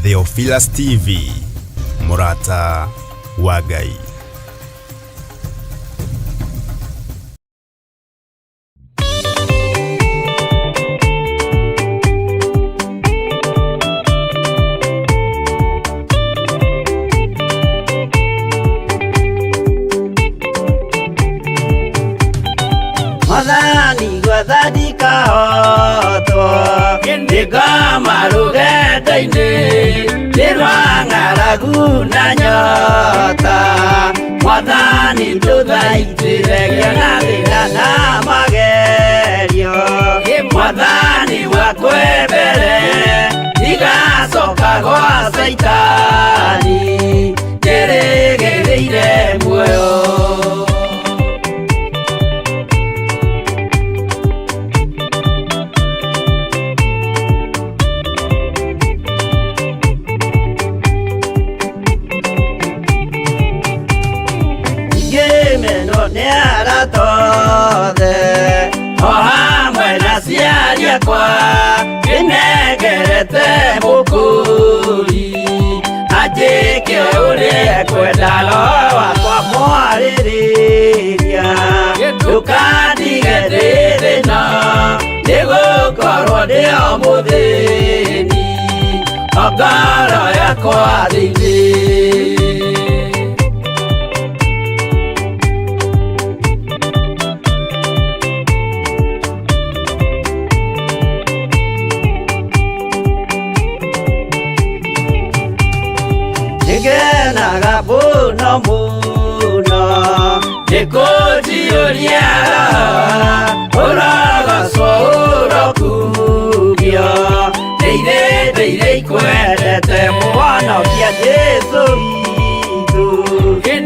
Theophilus TV, mũrata wa Ngai. Mwathani gwetha ndikahotwo ndikama rũgendo-inĩ nĩ rwa ng'aragu na nyota. Mwathani ndũthaitĩre ngĩona thĩna na magerio. Mwathani wakwe mbere ndigacoka gwa Caitani ndĩrĩgĩrĩire muoyo. Ngĩmenwo nĩ arata othe o hamwe na aciari akwa ndĩnengerete mũkũri anjĩke ũrĩa ekwenda roho wakwa mwarĩrĩria ndũkandige ndĩ thĩna nĩgũkorwo ndĩ o mũthĩni o ngoro yakwa thĩinĩ. Nĩngenaga mũno mũno nĩkũnjiyũria ũrogocwo ũrokugio ndĩire ndĩire ikwendete mũhonokia Jesũ witũ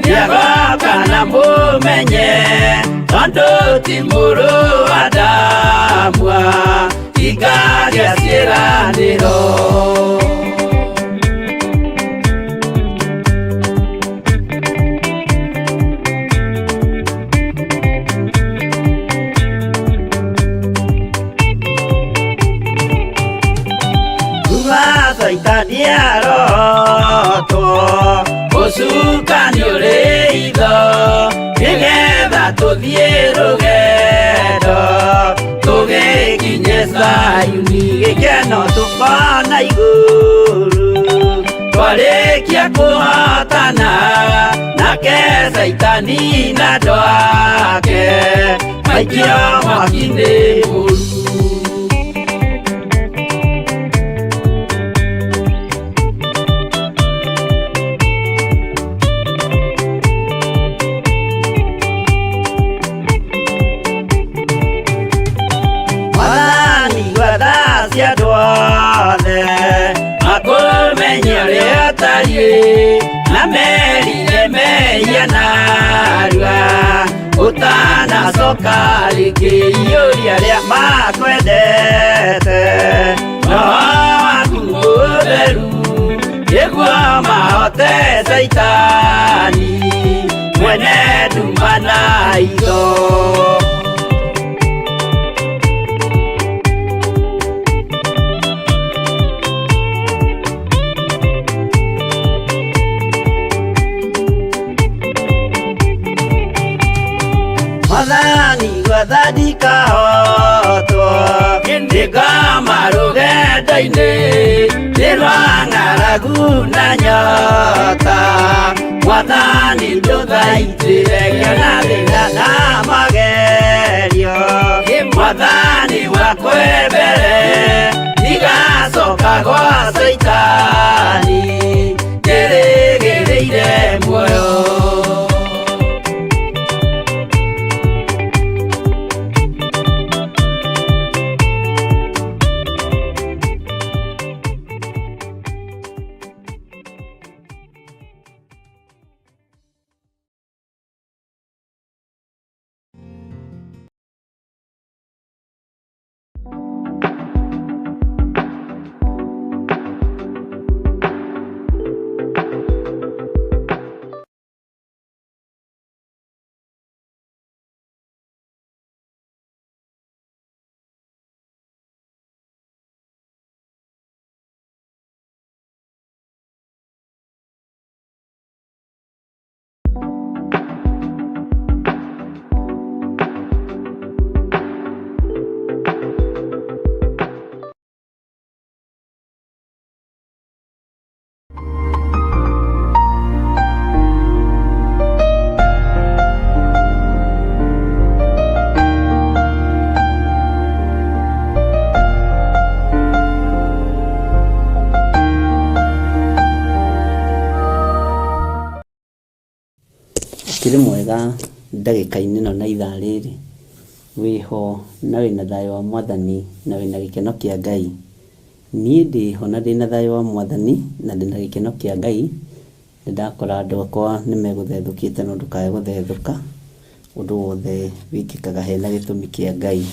nĩagoka na mũmenye tondũ ti mũrũ wa Adamu ingagĩa ciĩranĩro. Kuma Caitani arotwo ũcukani ũrĩ itho nĩgetha tũthiĩ rũgendo tũgĩkinye Zayuni gĩkeno tũkona igũrũ twarĩkia kũhotana nake Caitani na andũ ake maikio mwaki-inĩ mũru. Mwathani gwetha cia andũ othe makũmenye ũrĩa ũtariĩ na merire mehia narua ũtanacoka rĩngĩ iyũria arĩa makwendete roho waku mũtheru nĩguo mahote Caitani mwene nduma na itho. Mwathani gwetha ndikahotwo ndĩkama rũgendo-inĩ nĩ rwa ng'aragu na nyota Mwathani ndũthaitĩre ngĩona thĩna na magerio Mwathani wakwe mbere ndigacoka gwa Caitani ndĩrĩgĩrĩire muoyo. Ũkĩrĩ mwega ndagĩka-inĩ ĩno na ithaa rĩrĩ, wĩho na wĩna thayũ wa mwathani na wĩna gĩkeno kĩa Ngai. Niĩ ndĩho na ndĩna thayũ wa mwathani na ndĩna gĩkeno kĩa Ngai, nĩ ndakora andũ akwa nĩ megũthethũkĩte no ndũkae gũthethũka, ũndũ wothe wĩkĩkaga hena gĩtũmi kĩa Ngai.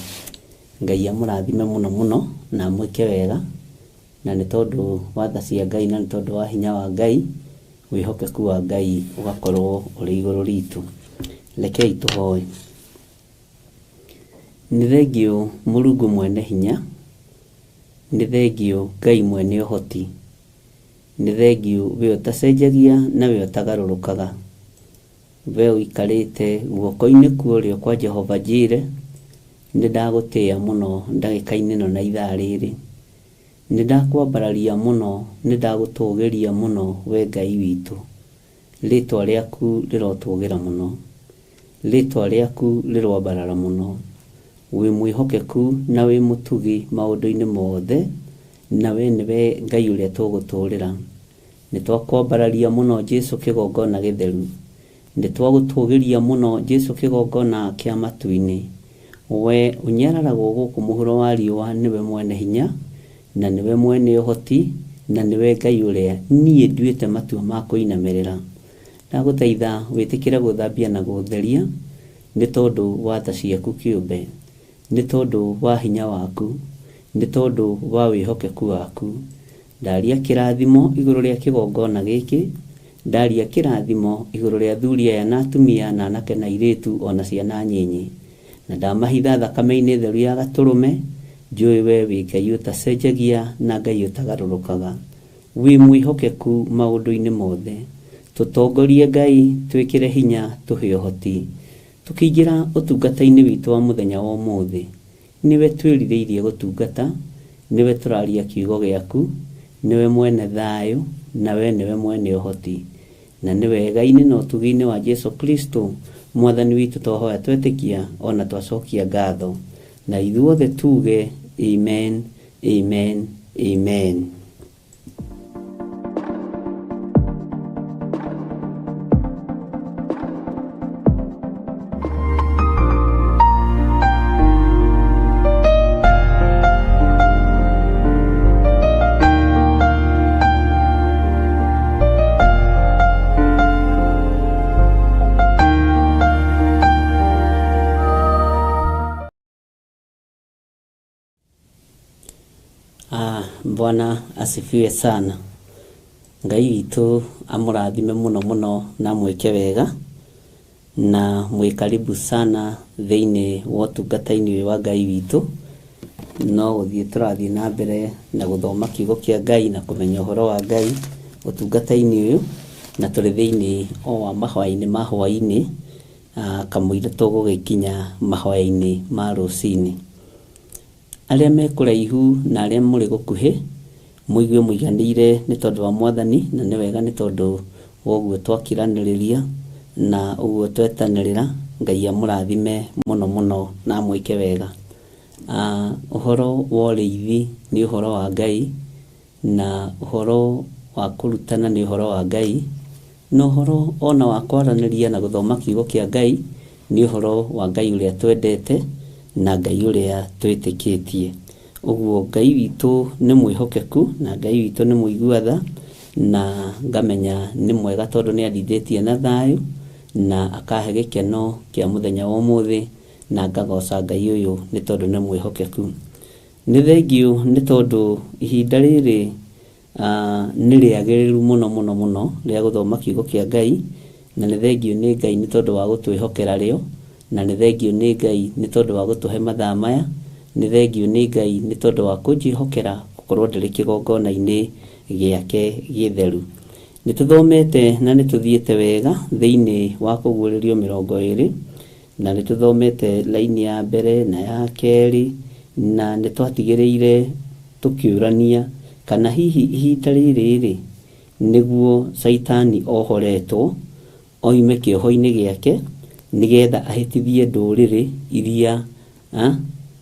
Ngai amũrathime mũno mũno na amwĩke wega, na nĩ tondũ wa tha cia Ngai na nĩ tondũ wa hinya wa Ngai, wĩhokeku wa Ngai ũgakorwo ũrĩ igũrũ ritũ. Rekei tũhoe. Nĩ thengiũ Mũrungu mwene hinya, nĩ thengiũ Ngai mwene ũhoti, nĩ thengiũ we ũtacenjagia na we ũtagarũrũkaga, we ũikarĩte guoko-inĩ kwa ũrĩo kwa Jehova Jire, nĩ ndagũtĩĩa mũno ndagĩka-inĩ ĩno na ithaa rĩrĩ. Nĩ ndakwambararia mũno, nĩ ndagũtũgĩria mũno we Ngai witũ. Rĩtwa rĩaku rĩrotũgĩra mũno, rĩtwa rĩaku rĩroambarara mũno. Wĩ mwĩhokeku na wĩ mũtugi maũndũ-inĩ mothe, na we nĩwe Ngai ũrĩa tũgũtũrĩra. Nĩ twakwambararia mũno Jesu kĩgongona gĩtheru, nĩ twagũtũgĩria mũno Jesu kĩgongona kĩa matu-inĩ. We ũnyararagwo gũkũ mũhuro wa riũa nĩwe mwene hinya, na nĩwe mwene ũhoti, na nĩwe Ngai ũrĩa niĩ nduĩte matua ma kũinamĩrĩra. Ndagũthaitha wĩtĩkĩre gũthambia na gũtheria nĩ tondũ wa tha ciaku kĩũmbe, nĩ tondũ wa hinya waku, nĩ tondũ wa wĩhokeku waku. Ndaria kĩrathimo igũrũ rĩa kĩgongona gĩkĩ, ndaria kĩrathimo igũrũ rĩa athuri aya na atumia na anake na airĩtu ona ciana nyinyi, na ndamahitha thakame-inĩ theru ya gatũrũme, njũĩ we wĩ Ngai ũtacenjagia na Ngai ũtagarũrũkaga. Wĩ mwĩhokeku maũndũ-inĩ mothe. Tũtongorie Ngai, twĩkĩre hinya, tũhe ũhoti. Tũkĩingĩra ũtungata-inĩ witũ wa mũthenya wa ũmũthĩ, nĩwe twĩrirĩirie gũtungata, nĩwe tũraria kiugo gĩaku, nĩwe mwene thayũ, na we nĩwe mwene ũhoti. Na nĩ wega-inĩ na ũtugi-inĩ wa Jesu Kristo mwathani witũ twahoya twetĩkia ona twacokia ngatho. Na ithuothe tuge amen, amen, amen. Ah, Bwana asifiwe sana. Ngai witũ amũrathime mũno mũno na amwĩke wega na mwĩ karibu sana thĩinĩ wa ũtungata-inĩ ũyũ wa Ngai witũ. No gũthiĩ tũrathiĩ na mbere na gũthoma kiugo kĩa Ngai na kũmenya ũhoro wa Ngai ũtungata-inĩ ũyũ, na tũrĩ thĩinĩ o wa mahoya-inĩ ma hwaĩ-inĩ, kamũira tũgũgĩkinya mahoya-inĩ ma rũcinĩ. Arĩa me kũraihu na arĩa mũrĩ gũkuhĩ, mũigue mũiganĩire nĩ tondũ wa mwathani, na nĩ wega nĩ tondũ wa ũguo twakiranĩrĩria na ũguo twetanĩrĩra. Ngai amũrathime mũno mũno na amwĩke wega. Ũhoro wa ũrĩithi nĩ ũhoro wa Ngai, na ũhoro wa kũrutana nĩ ũhoro wa Ngai, na ũhoro ona wa kwaranĩria na gũthoma kiugo kĩa Ngai nĩ ũhoro wa Ngai ũrĩa twendete na Ngai ũrĩa twĩtĩkĩtie. Ũguo Ngai witũ nĩ mwĩhokeku na Ngai witũ nĩ mũigua tha, na ngamenya nĩ mwega tondũ nĩ andindĩtie na thayũ na akahe gĩkeno kĩa mũthenya wa ũmũthĩ, na ngagoca Ngai ũyũ nĩ tondũ nĩ mwĩhokeku. Nĩ thengiũ nĩ tondũ ihinda rĩrĩ nĩ rĩagĩrĩru mũno mũno mũno rĩa gũthoma kiugo kĩa Ngai, na nĩ thengiũ nĩ Ngai nĩ tondũ wa gũtwĩhokera rĩo, na nĩ thengiũ nĩ Ngai nĩ tondũ wa gũtũhe mathaa maya, nĩ thengiũ nĩ Ngai nĩ tondũ wa kũnjĩhokera gũkorwo ndĩrĩ kĩgongona-inĩ gĩake gĩtheru. Nĩ tũthomete na nĩ tũthiĩte wega thĩinĩ wa kũguũrĩrio 20, na nĩ tũthomete laini ya mbere na ya kerĩ, na nĩ twatigĩrĩire tũkĩũrania kana hihi ihinda rĩrĩ rĩ nĩguo Caitani ohoretwo oime kĩoho-inĩ gĩake nĩgetha ahĩtithie ndũrĩrĩ iria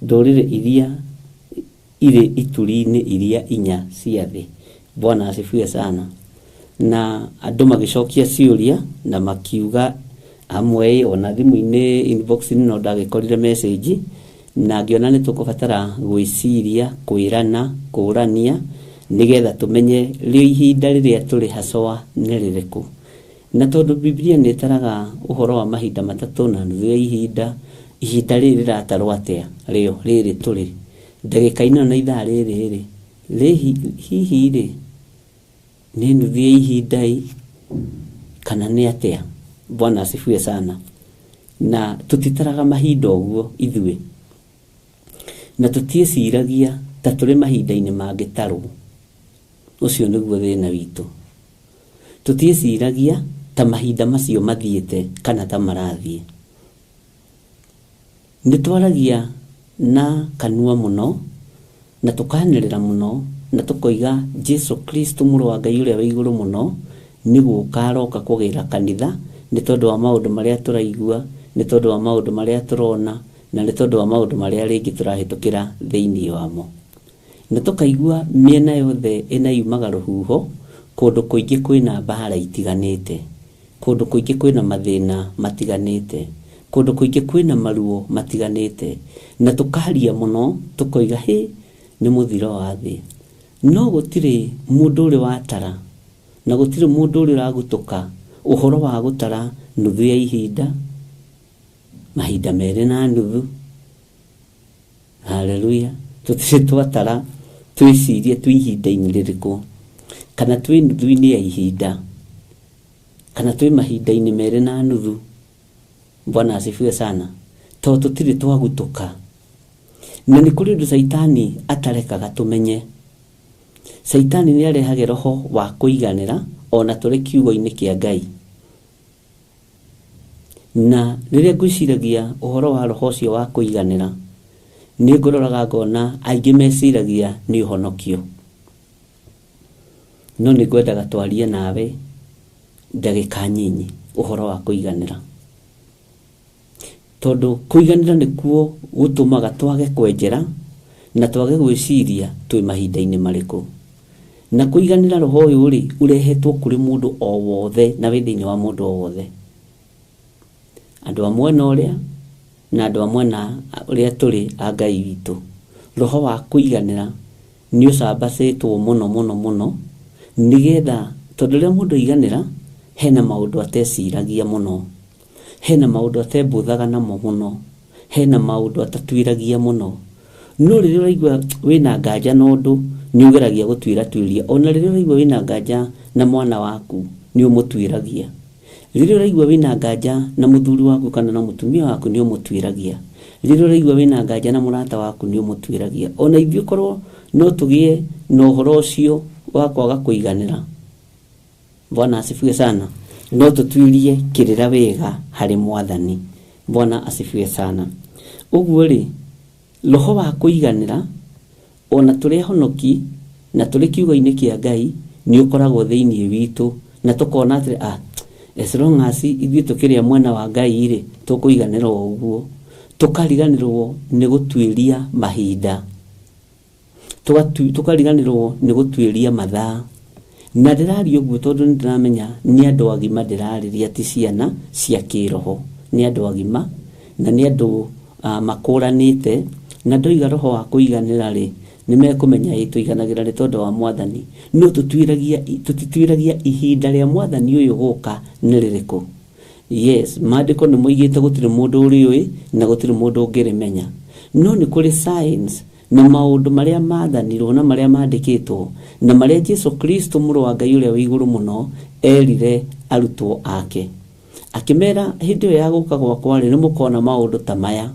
ndũrĩrĩ iria irĩ ituri-inĩ iria inya cia thĩ. Bwana asifiwe sana. Na andũ magĩcokia ciũria na makiuga Amwe ona thimũ-inĩ inbox-inĩ no ndagĩkorire message na ngĩona nĩ tũkũbatara gwĩciria, kwĩrana, kũrania nĩgetha tũmenye rĩo ihinda rĩrĩa tũrĩ hacoa nĩ rĩrĩkũ. Na tondũ Biblia nĩ ĩtaraga ũhoro wa mahinda matatũ na nuthu ya ihinda, ihinda rĩrĩ rĩratarwo atĩa rĩo rĩrĩ tũrĩ ndagĩka ĩno na ithaa rĩrĩ rĩ hihi rĩ nĩ nuthu ya ihinda ĩ kana nĩ atĩa? Bwana asifiwe sana. Na tũtitaraga mahinda ũguo ithuĩ, na tũtiĩciragia ta tũrĩ mahinda-inĩ mangĩtarwo. Ũcio nĩguo thĩna witũ. Tũtiĩciragia ta mahinda macio mathiĩte kana ta marathiĩ. Nĩ twaragia na kanua mũno na tũkanĩrĩra mũno na tũkoiga Jesu Kristo mũrũ wa Ngai ũrĩa wĩ igũrũ mũno nĩ gũka aroka kũgĩra kanitha, nĩ tondũ wa maũndũ marĩa tũraigua, nĩ tondũ wa maũndũ marĩa tũrona, na nĩ tondũ wa maũndũ marĩa rĩngĩ tũrahĩtũkĩra thĩinĩ wamo. Na tũkaigua mĩena yothe ĩnayumaga rũhuho, kũndũ kũingĩ kwĩna mbara itiganĩte, kũndũ kũingĩ kwĩna mathĩna matiganĩte, kũndũ kũingĩ kwĩna maruo matiganĩte, na tũkaria mũno tũkoiga hĩ nĩ mũthiro wa thĩ. No gũtirĩ mũndũ ũrĩ watara na gũtirĩ mũndũ ũrĩ ũragutũka ũhoro wa gũtara nuthu ya ihinda, mahinda merĩ na nuthu. Haleluya. Tũtirĩ twatara twĩcirie twĩ ihinda-inĩ rĩrĩkũ, kana twĩ nuthu-inĩ ya ihinda, kana twĩ mahinda-inĩ merĩ na nuthu. Bwana asifiwe sana. Tondũ tũtirĩ twagutũka. Na nĩ kũrĩ ũndũ Caitani atarekaga tũmenye. Caitani nĩ arehage roho wa kũiganĩra ona tũrĩ kiugo-inĩ kĩa Ngai. Na rĩrĩa ngwĩciragia ũhoro wa roho ũcio wa kũiganĩra, nĩ ngũroraga ngona aingĩ meciragia nĩ ũhonokio. No nĩ ngwendaga twarie nawe ndagĩka nyinyi ũhoro wa kũiganĩra. Tondũ kũiganĩra nĩkuo gũtũmaga twage kwenjera na twage gwĩciria twĩ mahinda-inĩ marĩkũ. Na kũiganĩra roho ũyũ rĩ ũrehetwo kũrĩ mũndũ o wothe na wĩ thĩinĩ wa mũndũ o wothe. Andũ a mwena ũrĩa na andũ a mwena ũrĩa tũrĩ a Ngai witũ. Roho wa kũiganĩra nĩ ũcambacĩtwo mũno mũno mũno, nĩgetha tondũ rĩrĩa mũndũ aiganĩra hena maũndũ ateciragia mũno, hena maũndũ atembũthaga namo mũno, hena maũndũ atatuĩragia mũno. No rĩrĩa ũraigua wĩna nganja na ũndũ nĩ ũgeragia gũtuĩratuĩria. Ona rĩrĩa ũraigua wĩna nganja na mwana waku nĩ ũmũtuĩragia. Rĩrĩa ũraigua wĩna nganja na mũthuri waku kana na mũtumia waku nĩ ũmũtuĩragia. Rĩrĩa ũraigua wĩna nganja na mũrata waku nĩ ũmũtuĩragia. Ona ithuĩ korwo no tũgĩe na ũhoro ũcio wa kwaga kũiganĩra, Bwana asifiwe sana, no tũtuĩrie kĩrĩra wega harĩ Mwathani. Bwana asifiwe sana. Ũguo rĩ, roho wa kũiganĩra ona tũrĩ ahonoki na tũrĩ kiugo-inĩ kĩa Ngai nĩ ũkoragwo thĩinĩ witũ, na tũkona atĩ as long as ithuĩ tũkĩrĩa mwena wa Ngai rĩ tũkũiganĩra o ũguo. Tũkariganĩrwo nĩ gũtuĩria mahinda, tũkariganĩrwo nĩ gũtuĩria mathaa. Na ndĩraria ũguo tondũ nĩ ndĩramenya nĩ andũ agima ndĩrarĩria, ti ciana cia kĩroho, nĩ andũ agima na nĩ andũ makũranĩte. Na ndoiga roho wa kũiganĩra rĩ, nĩ mekũmenya ĩ tũiganagĩra nĩ tondũ wa Mwathani. No tũtituĩragia ihinda rĩa Mwathani ũyũ gũka nĩ rĩrĩkũ. Yes, maandĩko nĩ moigĩte gũtirĩ mũndũ ũrĩũĩ na gũtirĩ mũndũ ũngĩrĩmenya. No nĩ kũrĩ signs na maũndũ marĩa mathanirwo na marĩa mandĩkĩtwo na marĩa Jesu Kristo mũrũ wa Ngai ũrĩa wĩ igũrũ mũno erire arutwo ake, akĩmera hĩndĩ ĩyo ya gũka gwakwa rĩ nĩ mũkona maũndũ ta maya.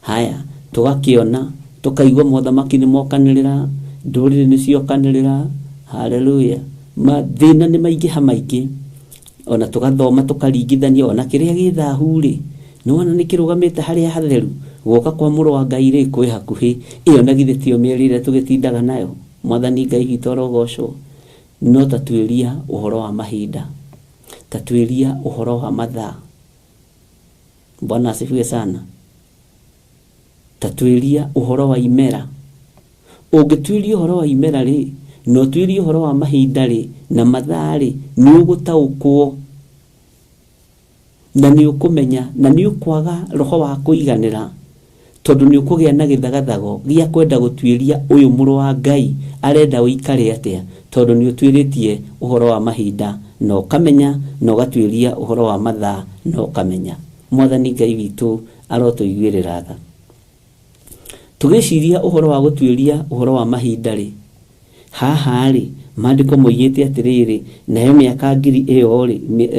Haya, tũgakĩona tũkaigua mothamaki nĩ mokanĩrĩra, ndũrĩrĩ nĩ ciokanĩrĩra. Haleluya. Mathĩna nĩ maingĩha maingĩ, ona tũgathoma tũkaringithania ona kĩrĩa gĩ thahu rĩ nĩ wona nĩ kĩrũgamĩte harĩa hatheru. Gũka kwa mũrũ wa Ngai rĩ kwĩ hakuhĩ. Ĩyo na githĩ tiyo mĩeri ĩrĩa tũgĩtindaga nayo? Mwathani Ngai witũ arogocwo. No tatuĩria ũhoro wa mahinda, tatuĩria ũhoro wa mathaa. Bwana asifiwe sana. Tatuĩria ũhoro wa imera. Ũngĩtuĩria ũhoro wa imera rĩ, na ũtuĩrie ũhoro wa mahinda rĩ na mathaa rĩ, nĩ ũgũtaũkwo Na nĩ ũkũmenya na nĩ ũkwaga roho wa kũiganĩra, tondũ nĩ ũkũgĩa na gĩthagathago gĩa kwenda gũtuĩria ũyũ mũrũ wa Ngai arenda ũikare atĩa, tondũ nĩ ũtuĩrĩtie ũhoro wa mahinda na ũkamenya, na ũgatuĩria ũhoro wa mathaa na ũkamenya. Mwathani Ngai witũ arotũiguĩrĩra tha. Tũgĩciria ũhoro wa gũtuĩria ũhoro wa mahinda rĩ, haha rĩ, maandĩko moigĩte atĩrĩrĩ, nayo mĩaka ngiri ĩyo rĩ,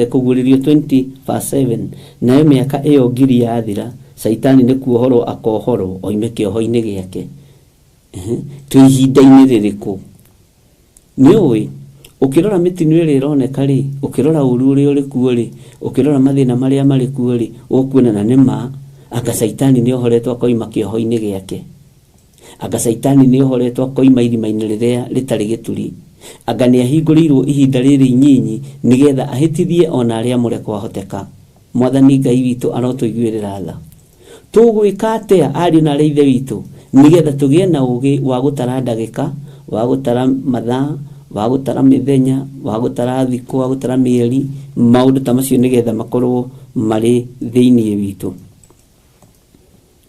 kũguũrĩrio 20 verse 7, nayo mĩaka ĩyo ngiri yathira, Caitani nĩ kuohorwo akohorwo oime kĩoho-inĩ gĩake. Twĩ ihinda-inĩ rĩrĩkũ? Nĩ ũĩ, ũkĩrora mĩtino ĩrĩa ĩroneka rĩ, ũkĩrora ũru ũrĩa ũrĩ kuo rĩ, ũkĩrora mathĩna marĩa marĩ kuo rĩ, ũkuona na nĩ ma, anga Caitani nĩ ohoretwo akoima kĩoho-inĩ gĩake. Anga Caitani nĩ ohoretwo akoima irima-inĩ rĩrĩa rĩtarĩ gĩturi. Anga nĩ ahingũrĩirwo ihinda rĩrĩ inyinyi nĩgetha ahĩtithie ona arĩa amũre kwahoteka. Mwathani Ngai witũ arotũiguĩrĩra tha. Tũgwĩka atĩa ariũ na arĩ ithe witũ nĩgetha tũgĩe na ũgĩ wa gũtara ndagĩka, wa gũtara mathaa, wa gũtara mĩthenya, wa gũtara thikũ, wa gũtara mĩeri, maũndũ ta macio nĩgetha makorwo marĩ thĩinĩ witũ.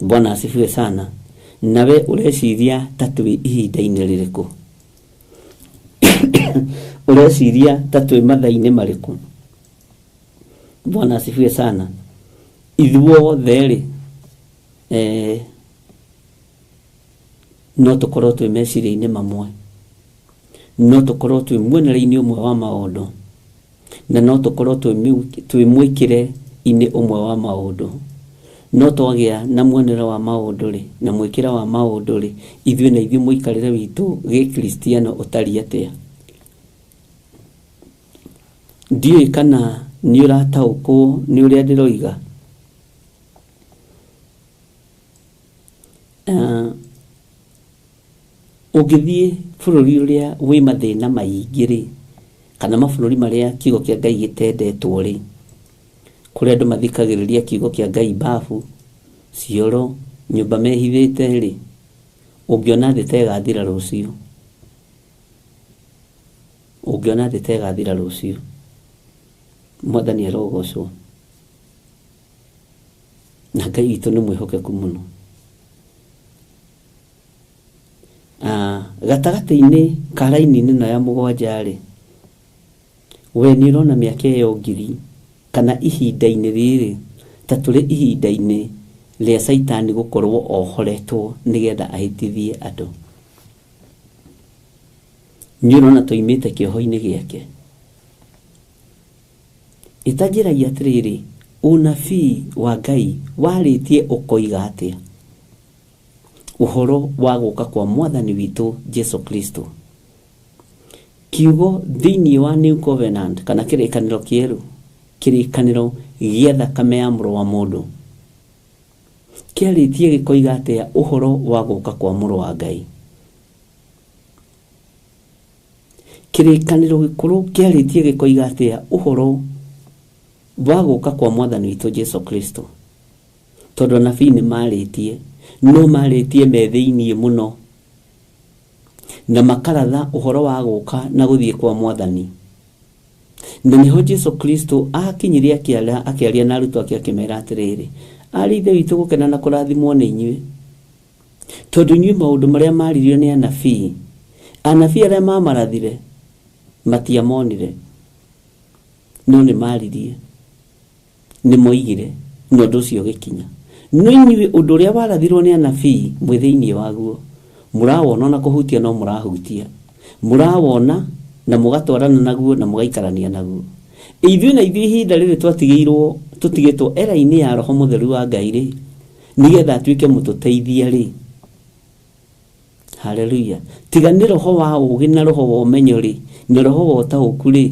Bwana asifiwe sana. Nawe ũreciria ta twĩ ihinda-inĩ rĩrĩkũ? Ũreciria ta twĩ mathaa-inĩ marĩkũ? Bwana asifiwe sana. Ithuothe rĩ, no tũkorwo twĩ meciria-inĩ mamwe, no tũkorwo twĩ muonere-inĩ ũmwe wa maũndũ, na no tũkorwo twĩ mwĩkĩre-inĩ ũmwe wa maũndũ. No twagĩa na muonere wa maũndũ rĩ, na mwĩkĩre wa maũndũ rĩ, ithuĩ na ithuĩ mũikarĩre witũ gĩkristiano ũtariĩ atĩa? Ndiũĩ kana nĩ ũrataũkwo nĩ ũrĩa ndĩroiga. Ũngĩthiĩ bũrũri ũrĩa wĩ mathĩna maingĩ rĩ, kana mabũrũri marĩa kiugo kĩa Ngai gĩtendetwo rĩ, kũrĩa andũ mathikagĩrĩria kiugo kĩa Ngai babu, cioro, nyũmba mehithĩte rĩ, ũngĩona thĩ ta ĩgathira rũciũ. Ũngĩona thĩ ta ĩgathira rũciũ. Mwathani arogocwo. Na Ngai witũ nĩ mwĩhokeku mũno. Gatagatĩ-inĩ ka raini ĩno ya mũgwanja rĩ, we nĩ ũrona mĩaka ĩyo ngiri kana ihinda-inĩ rĩrĩ ta tũrĩ ihinda-inĩ rĩa Caitani gũkorwo ohoretwo nĩgetha ahĩtithie andũ. Nĩ ũrona tũimĩte kĩoho-inĩ gĩake. Ĩtanjĩragia atĩrĩrĩ, ũnabii wa Ngai warĩtie ũkoiga atĩa ũhoro wa gũka kwa mwathani witũ Jesu Kristo? Kiugo thĩinĩ wa New Covenant kana kĩrĩkanĩro kĩerũ, kĩrĩkanĩro gĩa thakame ya mũrũ wa mũndũ, kĩarĩtie gĩkoiga atĩa ũhoro wa gũka kwa mũrũ wa Ngai? Kĩrĩkanĩro gĩkũrũ kĩarĩtie gĩkoiga atĩa ũhoro wa gũka kwa mwathani witũ Jesu Kristo? Tondũ anabii nĩ marĩtie, no marĩtie me thĩiniĩ mũno na makaratha ũhoro wa gũka na gũthiĩ kwa mwathani. Na nĩho Jesu Kristo akinyire akĩaria na arutwo ake akĩmera atĩrĩrĩ, arĩ ithe witũ gũkena na kũrathimwo nĩ inyuĩ, tondũ inyuĩ maũndũ marĩa maririo nĩ anabii, anabii arĩa mamarathire matiamonire, no nĩ maririe, nĩ moigire, na ũndũ ũcio ũgĩkinya. No inyuĩ ũndũ ũrĩa warathirwo nĩ anabii mwĩ thĩinĩ waguo, mũrawona na kũhutia no mũrahutia, mũrawona na mũgatwarana naguo na mũgaikarania naguo. Ithuĩ na ithuĩ ihinda rĩrĩ twatigĩirwo, tũtigĩtwo era-inĩ ya Roho Mũtheru wa Ngai rĩ, nĩgetha atuĩke mũtũteithia rĩ. Haleluya. Tiga nĩ roho wa ũũgĩ na roho wa ũmenyo rĩ, na roho wa ũtaũku rĩ,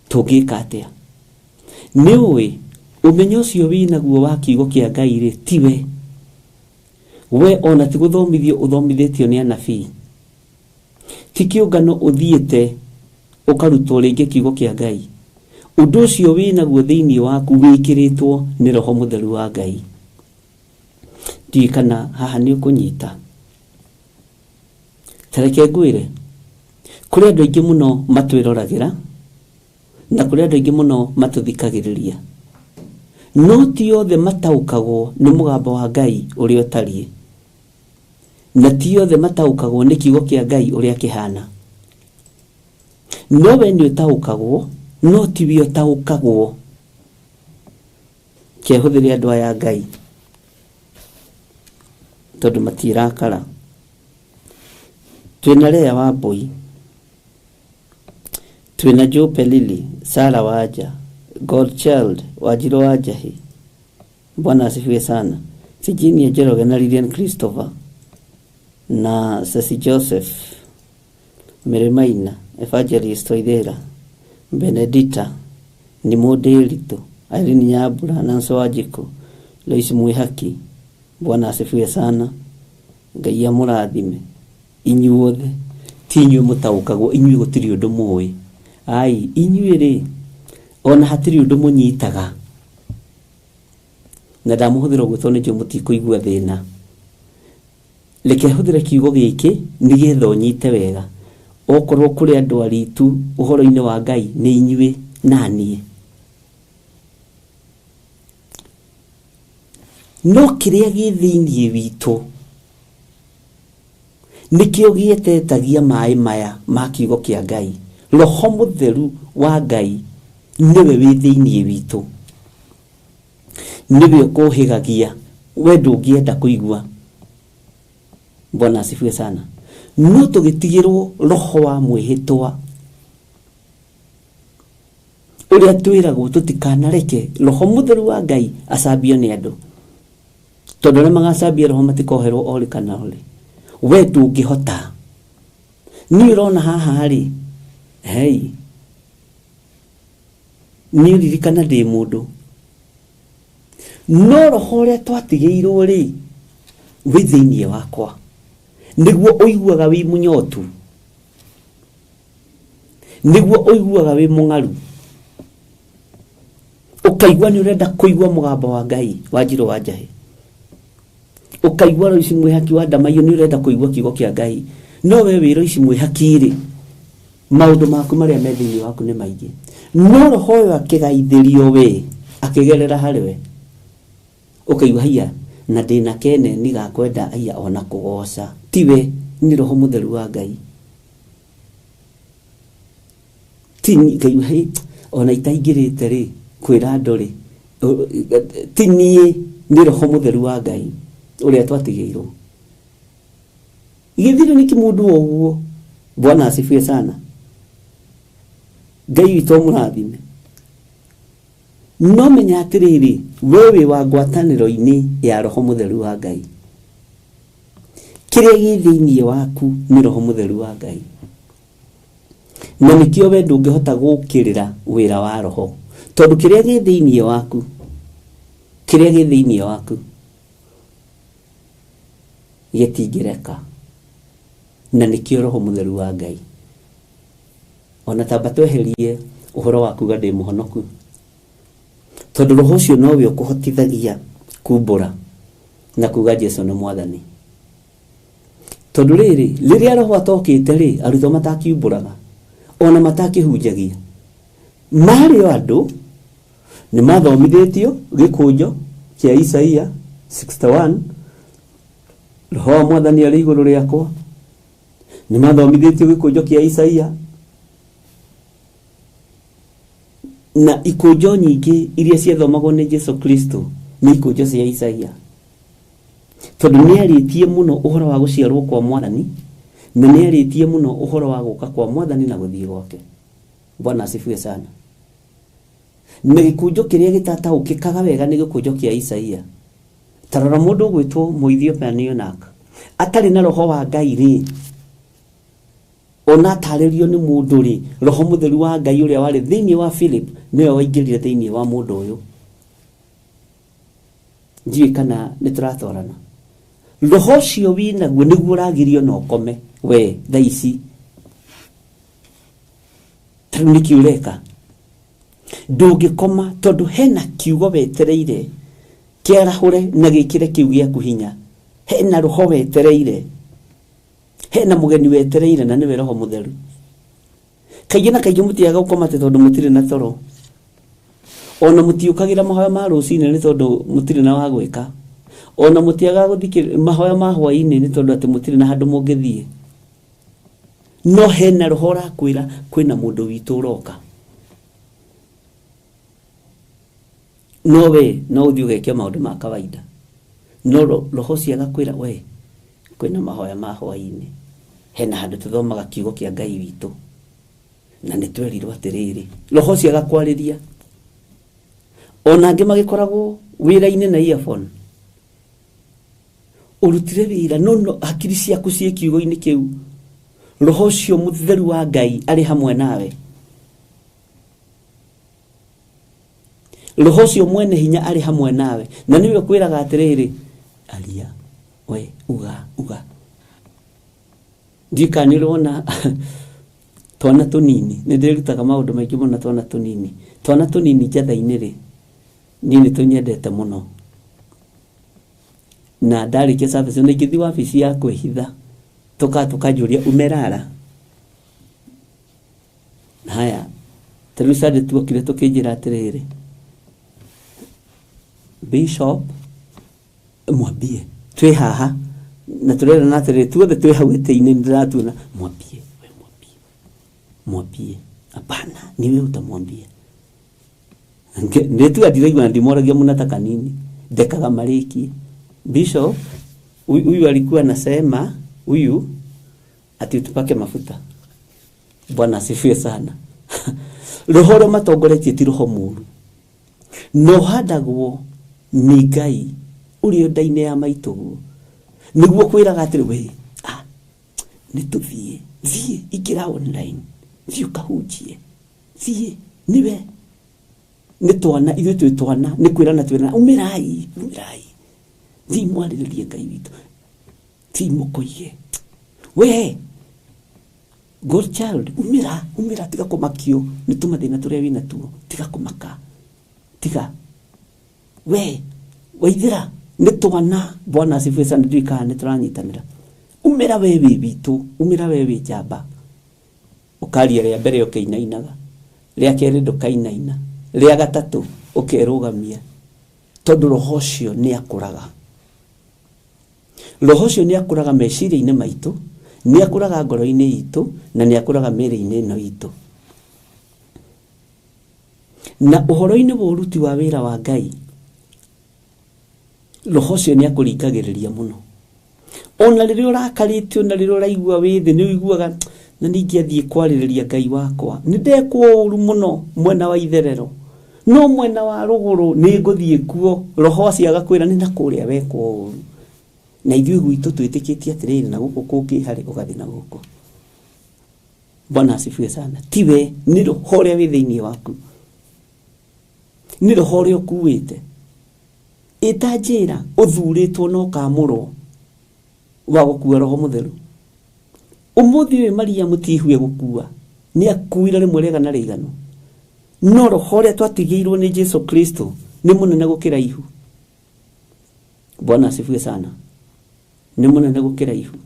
tũngĩka atĩa? Nĩ ũĩ ũmenyo ũcio wĩnaguo wa kiugo kĩa Ngai rĩ, tiwe we ona ti gũthomithio ũthomithĩtio nĩ anabii, ti kĩũngano ũthiĩte ũkarutwo rĩngĩ kiugo kĩa Ngai. Ũndũ ũcio wĩnaguo thĩinĩ waku wĩkĩrĩtwo nĩ Roho Mũtheru wa Ngai. Ndiũĩ kana haha nĩ ũkũnyita. Ta reke ngwĩre, kũrĩ andũ aingĩ mũno matwĩroragĩra, Na kũrĩ andũ aingĩ mũno matũthikagĩrĩria, no ti othe mataũkagwo nĩ mũgambo wa Ngai ũrĩa ũtariĩ, na ti othe mataũkagwo nĩ kiugo kĩa Ngai ũrĩa kĩhana. No we nĩ ũtaũkagwo, no tiwe ũtaũkagwo. Kehũthĩre andũ aya a Ngai tondũ matirakara. Twĩna Lea Wambui, twĩna Jope Lily, Sara Wanja, Godchild Wanjirũ wa Njahi, Bwana asifiwe sana, Virginia Njoroge na Lilian Christopher na Ceci Joseph Mary Maina, Evangelist Waithera, Benedita Nimũndĩritũ, Irene Nyambura, Nancy Wanjikũ, Lois Mwihaki. Bwana asifiwe sana. Ngai amũrathime inyuothe. Ti inyuĩ mũtaũkagwo, inyuĩ gũtirĩ ũndũ mũĩ. Ai, inyuĩ rĩ, ona hatirĩ ũndũ mũnyitaga. Na ndamũhũthĩra ũguo tondũ nĩnjũĩ mũtikũigua thĩna. Reke hũthĩre kiugo gĩkĩ nĩgetha ũnyite wega. Okorwo kũrĩ andũ aritu ũhoro-inĩ wa Ngai nĩ inyuĩ na niĩ. No kĩrĩa gĩ thĩiniĩ witũ nĩkĩo gĩetetagia maĩ maya ma kiugo kĩa Ngai. Roho Mũtheru wa Ngai nĩwe wĩ thĩiniĩ witũ, nĩwe ũkũhĩgagia we ndũngĩenda kũigua. Bwana asifiwe sana. No tũgĩtigĩrwo roho wa mwĩhĩtwa ũrĩa twĩragwo tũtikanareke Roho Mũtheru wa Ngai acambio nĩ andũ, tondũ arĩa magacambia roho matikoherwo orĩ kana orĩ. We ndũngĩhota. Niĩ ũrona haha rĩ, hei, niĩ ririkana ndĩ mũndũ, no roho ũrĩa twatigĩirwo rĩ wĩ thĩiniĩ wakwa, nĩguo ũiguaga wĩ mũnyotu, nĩguo ũiguaga wĩ mũng'aru, ũkaigua nĩ ũrenda kũigua mũgambo wa Ngai wa Njirũ wa Njahi, ũkaigua Loici Mwĩhaki wa Ndamaiyũ nĩ ũrenda kũigua kiugo kĩa Ngai. No we wĩ Loici Mwĩhaki rĩ, maũndũ maku marĩa me thĩiniĩ waku nĩ maingĩ, no roho ũyũ akĩgaithĩrio we akĩgerera harĩ we, ũkaigua haiya na ndĩna keneni ga kwenda haiya ona kũgoca. Tiwe, nĩ Roho Mũtheru wa Ngai. Ti ngaigua hei, ona itaingĩrĩte rĩ kwĩra andũ rĩ, ti niĩ, nĩ Roho Mũtheru wa Ngai ũrĩa twatigĩirwo. Gĩthire nĩ kĩmũndũ o ũguo. Bwana asifiwe sana. Ngai witũ amũrathime. No menya atĩrĩrĩ, we wĩ wa ngwatanĩro-inĩ ya Roho Mũtheru wa Ngai. Kĩrĩa gĩ thĩiniĩ waku nĩ Roho Mũtheru wa Ngai. Na nĩkĩo we ndũngĩhota gũkĩrĩra wĩra wa Roho, tondũ kĩrĩa gĩ thĩiniĩ waku, kĩrĩa gĩ thĩiniĩ waku gĩtingĩreka. Na nĩkĩo Roho Mũtheru wa Ngai. Ona tamba tweherie ũhoro wa kuga ndĩ mũhonoku, tondũ roho ũcio nowe ũkũhotithagia kumbũra na kuga Jesu nĩ Mwathani. Tondũ rĩrĩ, rĩrĩa roho atokĩte rĩ, arutwo matakiumbũraga ona matakĩhunjagia, marĩ o andũ nĩ mathomithĩtio gĩkũnjo kĩa Isaia 61, roho wa Mwathani arĩ igũrũ rĩakwa. Nĩ mathomithĩtio gĩkũnjo kĩa Isaia na ikũnjo nyingĩ iria ciathomagwo nĩ Jesu Kristo nĩ ikũnjo cia Isaia, tondũ nĩ arĩtie mũno ũhoro wa gũciarwo kwa Mwathani, na nĩ arĩtie mũno ũhoro wa gũka kwa Mwathani na gũthiĩ gwake. Bwana asifiwe sana. Na gĩkũnjo kĩrĩa gĩtataũkĩkaga wega nĩ gĩkũnjo kĩa Isaia. Ta rora mũndũ ũgwĩtwo Mũethiopia Eunuch atarĩ na roho wa Ngai rĩ, ona atarĩrio nĩ mũndũ rĩ, Roho Mũtheru wa Ngai ũrĩa warĩ thĩiniĩ wa Philip nĩwe waingĩrire thĩiniĩ wa mũndũ ũyũ. Ndiũĩ kana nĩ tũratwarana. Roho ũcio wĩnaguo nĩguo ũragirio na ũkome we thaa ici. Ta rĩu nĩkĩ ũreka? Ndũngĩkoma tondũ hena kiugo wetereire kĩarahũre na gĩkĩre kĩu gĩaku hinya. Hena roho wetereire, hena mũgeni wetereire, na nĩwe Roho Mũtheru. Kaingĩ na kaingĩ mũtiaga gũkoma atĩ tondũ mũtirĩ na toro, ona mũtiũkagĩra mahoya ma rũcinĩ nĩ tondũ mũtirĩ na wa gwĩka, ona mũtiaga gũthikĩrĩria mahoya ma hwaĩ-inĩ nĩ tondũ atĩ mũtirĩ na handũ mũngĩthiĩ. No hena roho ũrakwĩra kwĩna mũndũ witũ ũroka, no we no ũthiĩ ũgeke maũndũ ma kawaida, no roho ũcio agakwĩra we kwĩna mahoya ma hwaĩ-inĩ, hena handũ tũthomaga kiugo kĩa Ngai witũ na nĩ twerirwo atĩrĩrĩ. Roho ũcio agakwarĩria. Ona angĩ magĩkoragwo wĩra-inĩ na earphone, ũrutire wĩra no hakiri ciaku ciĩ kiugo-inĩ kĩu, roho ũcio mũtheru wa Ngai arĩ hamwe nawe, roho ũcio mwene hinya arĩ hamwe nawe, na nĩwe ũkwĩraga atĩrĩrĩ, aria we, uga uga. Ndiũĩ kana nĩ ũrona twana tũnini, nĩ ndĩrutaga maũndũ maingĩ mũno twana tũnini. Twana tũnini njatha-inĩ rĩ, niĩ nĩ tũnyendete mũno, na ndarĩkia service na ingĩthiĩ wabici ya kwĩhitha tũkanjũria umerara. Haya, ta rĩu Sunday tuokire tũkĩnjĩra atĩrĩrĩ, Bishop mwambie twĩ haha na tũrerana atĩrĩrĩ, tuothe twĩ hau gĩtĩ-inĩ nĩndĩratuona, mwambie we, mwambie mwambie, hapana ni wewe utamwambia. Nĩtuga ndiraigua na ndimoragia mnataka nini, ndekaga marĩkie. Bishop huyu alikuwa anasema huyu ati tupake mafuta. Bwana asifiwe sana. Roho ũrĩa matongoretie ti roho mũũru, no handagwo nĩ Ngai ũrĩ nda-inĩ ya maitũguo, nĩguo kwĩraga atĩrĩ we, nĩ tũthiĩ, thiĩ ingĩra online, thiĩ ũkahunjie, thiĩ nĩwe nĩ twana, ithuĩ twĩ twana, nĩ kwĩrana twĩrana, umĩrai umĩrai, thiĩ mwarĩrĩrie Ngai witũ, thiĩ mũkoige we God child, umĩra umĩra, tiga kũmakio nĩ tũmathĩna tũrĩa wĩna tuo, tiga kũmaka, tiga we waithĩra nĩ twana. Bwana asifiwe sana. Ndiũĩ kana nĩ tũranyitanĩra. Umĩra we wĩ witũ, umĩra we wĩ njamba. Ũkaria rĩa mbere ũkĩinainaga, rĩa kerĩ ndũkainaina, rĩa gatatũ ũkerũgamia, tondũ roho ũcio nĩ akũraga. Roho ũcio nĩ akũraga meciria-inĩ maitũ, nĩ akũraga ngoro-inĩ itũ, na nĩ akũraga mĩĩrĩ-inĩ ĩno itũ. Na ũhoro-inĩ wa ũruti wa wĩra wa Ngai, roho ũcio nĩ akũringagĩrĩria mũno. Ona rĩrĩa ũrakarĩte, ona rĩrĩa ũraigua wĩ thĩ, nĩ ũiguaga na ningĩ athiĩ kwarĩrĩria Ngai wakwa, nĩ ndekwo ũru mũno mwena wa itherero, no mwena wa rũgũrũ nĩ ngũthiĩ kuo. Roho acio agakwĩra nĩ na kũrĩa wekwo ũru. Na ithuĩ gwitũ twĩtĩkĩtie atĩrĩrĩ, na gũkũ kũngĩ harĩ ũgathiĩ na gũkũ. Bwana asifiwe sana. Tiwe nĩ roho ũrĩa wĩ thĩinĩ waku, nĩ roho ũrĩa ũkuĩte. Ĩta njĩra ũthurĩtwo na ũkamũrwo wa gũkua roho mũtheru. Ũmũthĩ ũyũ Mariamu ti ihu egũkua, nĩ akuire rĩmwe rĩega na rĩiganu, no roho ũrĩa twatigĩirwo nĩ Jesu Kristo nĩ mũnene gũkĩra ihu. Bwana asifiwe sana. Nĩ mũnene gũkĩra ihu,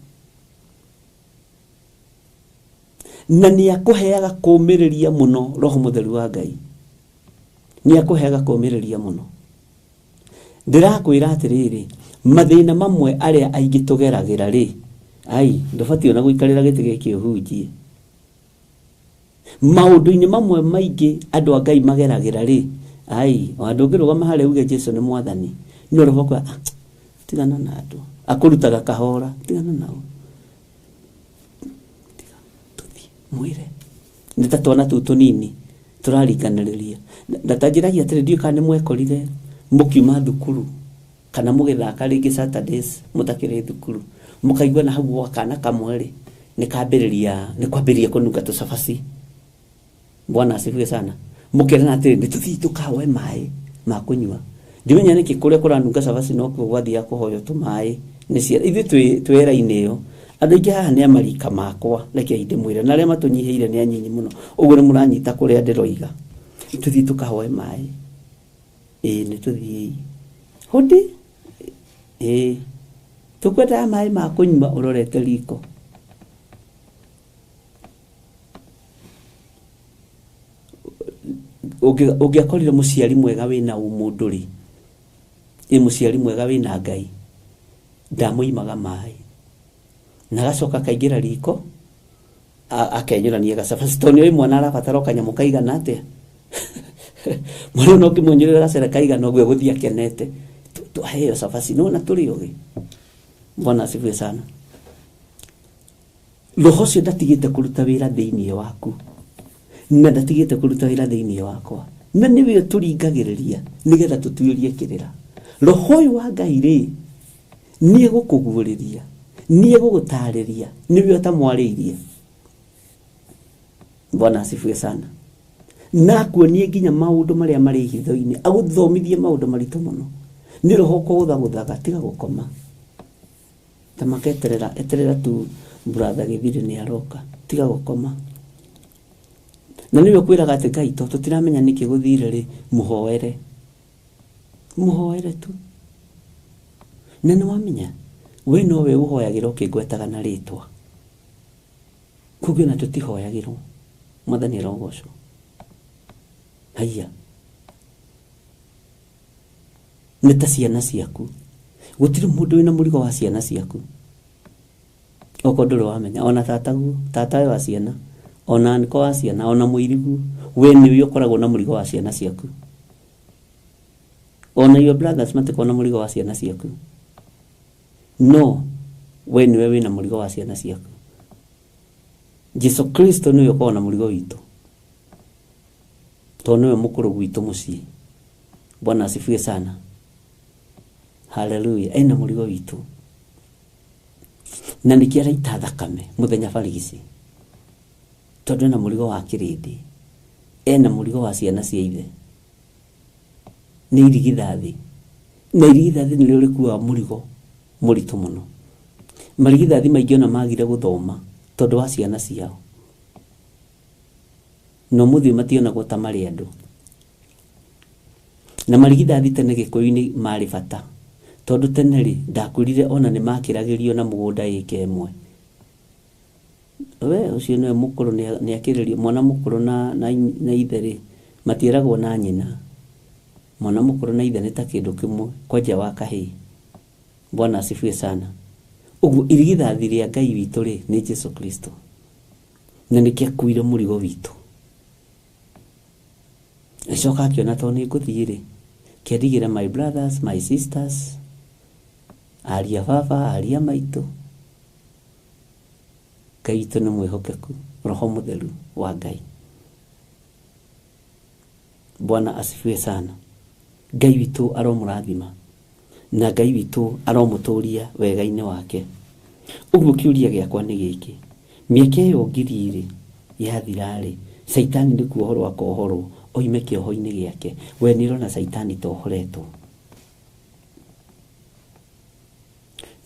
na nĩ akũheaga kũũmĩrĩria mũno. Roho mũtheru wa Ngai nĩ akũheaga kũũmĩrĩria mũno. Ndĩrakwĩra atĩrĩrĩ, mathĩna mamwe arĩa aingĩ tũgeragĩra rĩ, ai ndũbatiĩ ona gũikarĩra gĩtĩ gĩkĩ ũhunjie. Maũndũ-inĩ mamwe maingĩ andũ a Ngai mageragĩra rĩ, ai ona ndũngĩrũgama harĩa uge Jesu nĩ mwathani, no roho akwa tigana na andũ, akũrutaga kahora, tigana nao, tiga tũthiĩ mwĩre. Nĩ ta twana tũu tũnini tũraringanĩrĩria. Na ta njĩragia atĩrĩ, ndiũĩ kana nĩ mwekorire mũkiuma thukuru kana mũgĩthaka rĩngĩ Saturdays mũtakĩrĩ thukuru, mũkaigua na hau gwa kana kamwe rĩ, nĩ kambĩrĩria, nĩ kwambĩrĩria kũnunga tũcabaci. Bwana asifiwe sana. Mũkerana atĩrĩ, nĩ tũthiĩ tũkahoe maĩ ma kũnyua. Ndimenya nĩkĩ kũrĩa kũranunga cabaci nokuo gwathiaga kũhoywo tũmaĩ nĩ ciana. Ithuĩ twĩ era-inĩ ĩyo, andũ aingĩ haha nĩ a marika makwa, rekei ndĩmwĩre, na arĩa matũnyihĩire nĩ anyinyi mũno, ũguo nĩ mũranyita kũrĩa ndĩroiga. Tũthiĩ tũkahoe maĩ, ĩĩ nĩ tũthiĩi hũndi, ĩĩ tũkwendaga maĩ ma kũnyua ũrorete riko. Ũngĩakorire mũciari mwega wĩna ũmũndũ rĩ, ĩ mũciari mwega wĩna Ngai, ndamũimaga maĩ na agacoka akaingĩra riko akenyũrania gacabaci, tondũ nĩoĩ mwana arabatara o kanyamũ kaigana atĩa. Mwana ũyũ no ũngĩmũnyũrĩra gacere kaigana ũguo egũthiĩ akenete. Twaheo cabaci, nĩwona tũrĩ ogĩ. Bwana asifiwe sana. Roho ũcio ndatigĩte kũruta wĩra thĩinĩ waku na ndatigĩte kũruta wĩra thĩinĩ wakwa, na nĩwe ũtũringagĩrĩria nĩgetha tũtuĩrie kĩrĩra. Roho ũyũ wa Ngai rĩ, nĩ egũkũguũrĩria, nĩ egũgũtarĩria, nĩwe ũtamwarĩirie. Bwana asifiwe sana. Na akuonie nginya maũndũ marĩa marĩ hitho-inĩ, agũthomithie maũndũ maritũ mũno. Nĩ roho ũkũgũthagũthaga, tiga gũkoma. Ta maketerera, eterera tu brother Gĩthirĩ nĩ aroka, tiga gũkoma. Na nĩwe ũkwĩraga atĩ Ngai to tũtiramenya nĩkĩ gũthire rĩ, mũhoere. Mũhoere tu. Na nĩ wamenya, we nowe ũhoyagĩra ũkĩngwetaga na rĩtwa. Koguo ona tũtihoyagĩrwo. Mwathani arogocwo. Haiya. Nĩ ta ciana ciaku. Gũtirĩ mũndũ wĩna mũrigo wa ciana ciaku. Okorwo ndũrĩ wamenya, ona tataguo, tata we wa ciana, ona nĩko wa ciana, ona mũiriguo, we nĩwe ũkoragwo na mũrigo wa ciana ciaku. Ona your brothers matikoragwo na mũrigo wa ciana ciaku. No, we nĩwe wĩna mũrigo wa ciana ciaku. Jesu Kristo nĩwe ũkoragwo na mũrigo witũ. Tondũ nĩwe mũkũrũ gwitũ mũciĩ. Bwana asifiwe sana. Haleluya. Ena mũrigo witũ. Na nĩkĩo araita thakame mũthenya barigici. Tondũ ena mũrigo wa kĩrĩndĩ. Ena mũrigo wa ciana cia ithe. Nĩ irigithathi. Na irigithathi nĩrĩo rĩkuaga mũrigo mũritũ mũno. Marigithathi maingĩ ona magire gũthoma tondũ wa ciana ciao. Na ũmũthĩ mationagwo ta marĩ andũ. Na marigithathi tene Gĩkũyũ-inĩ marĩ bata. Tondũ tene rĩ, ndakwĩrire ona nĩ makĩragĩrio na mũgũnda ĩka ĩmwe. We ũcio nĩwe mũkũrũ nĩ akĩrĩrio, mwana mũkũrũ na ithe rĩ, matieragwo na nyina. Mwana mũkũrũ na ithe nĩ ta kĩndũ kĩmwe, kwanja wa kahĩĩ. Bwana asifiwe sana. Ũguo irigithathi rĩa Ngai witũ rĩ, nĩ Jesu Kristo. Na nĩkĩo akuire mũrigo witũ. Agĩcoka akĩona tondũ nĩ ngũthiĩ rĩ, kĩandigĩre my brothers, my sisters, aria baba, aria maitũ. Ngai witũ nĩ mwĩhokeku, Roho Mũtheru wa Ngai. Bwana asifiwe sana. Ngai witũ aromũrathima na Ngai witũ aromũtũria wega-inĩ wake. Ũguo kĩũria gĩakwa nĩ gĩkĩ, mĩaka ĩyo ngiri rĩ yathira rĩ, Caitani nĩ kuohorwo akohorwo oime kĩoho-inĩ gĩake. We nĩ ũrona Caitani tohoretwo?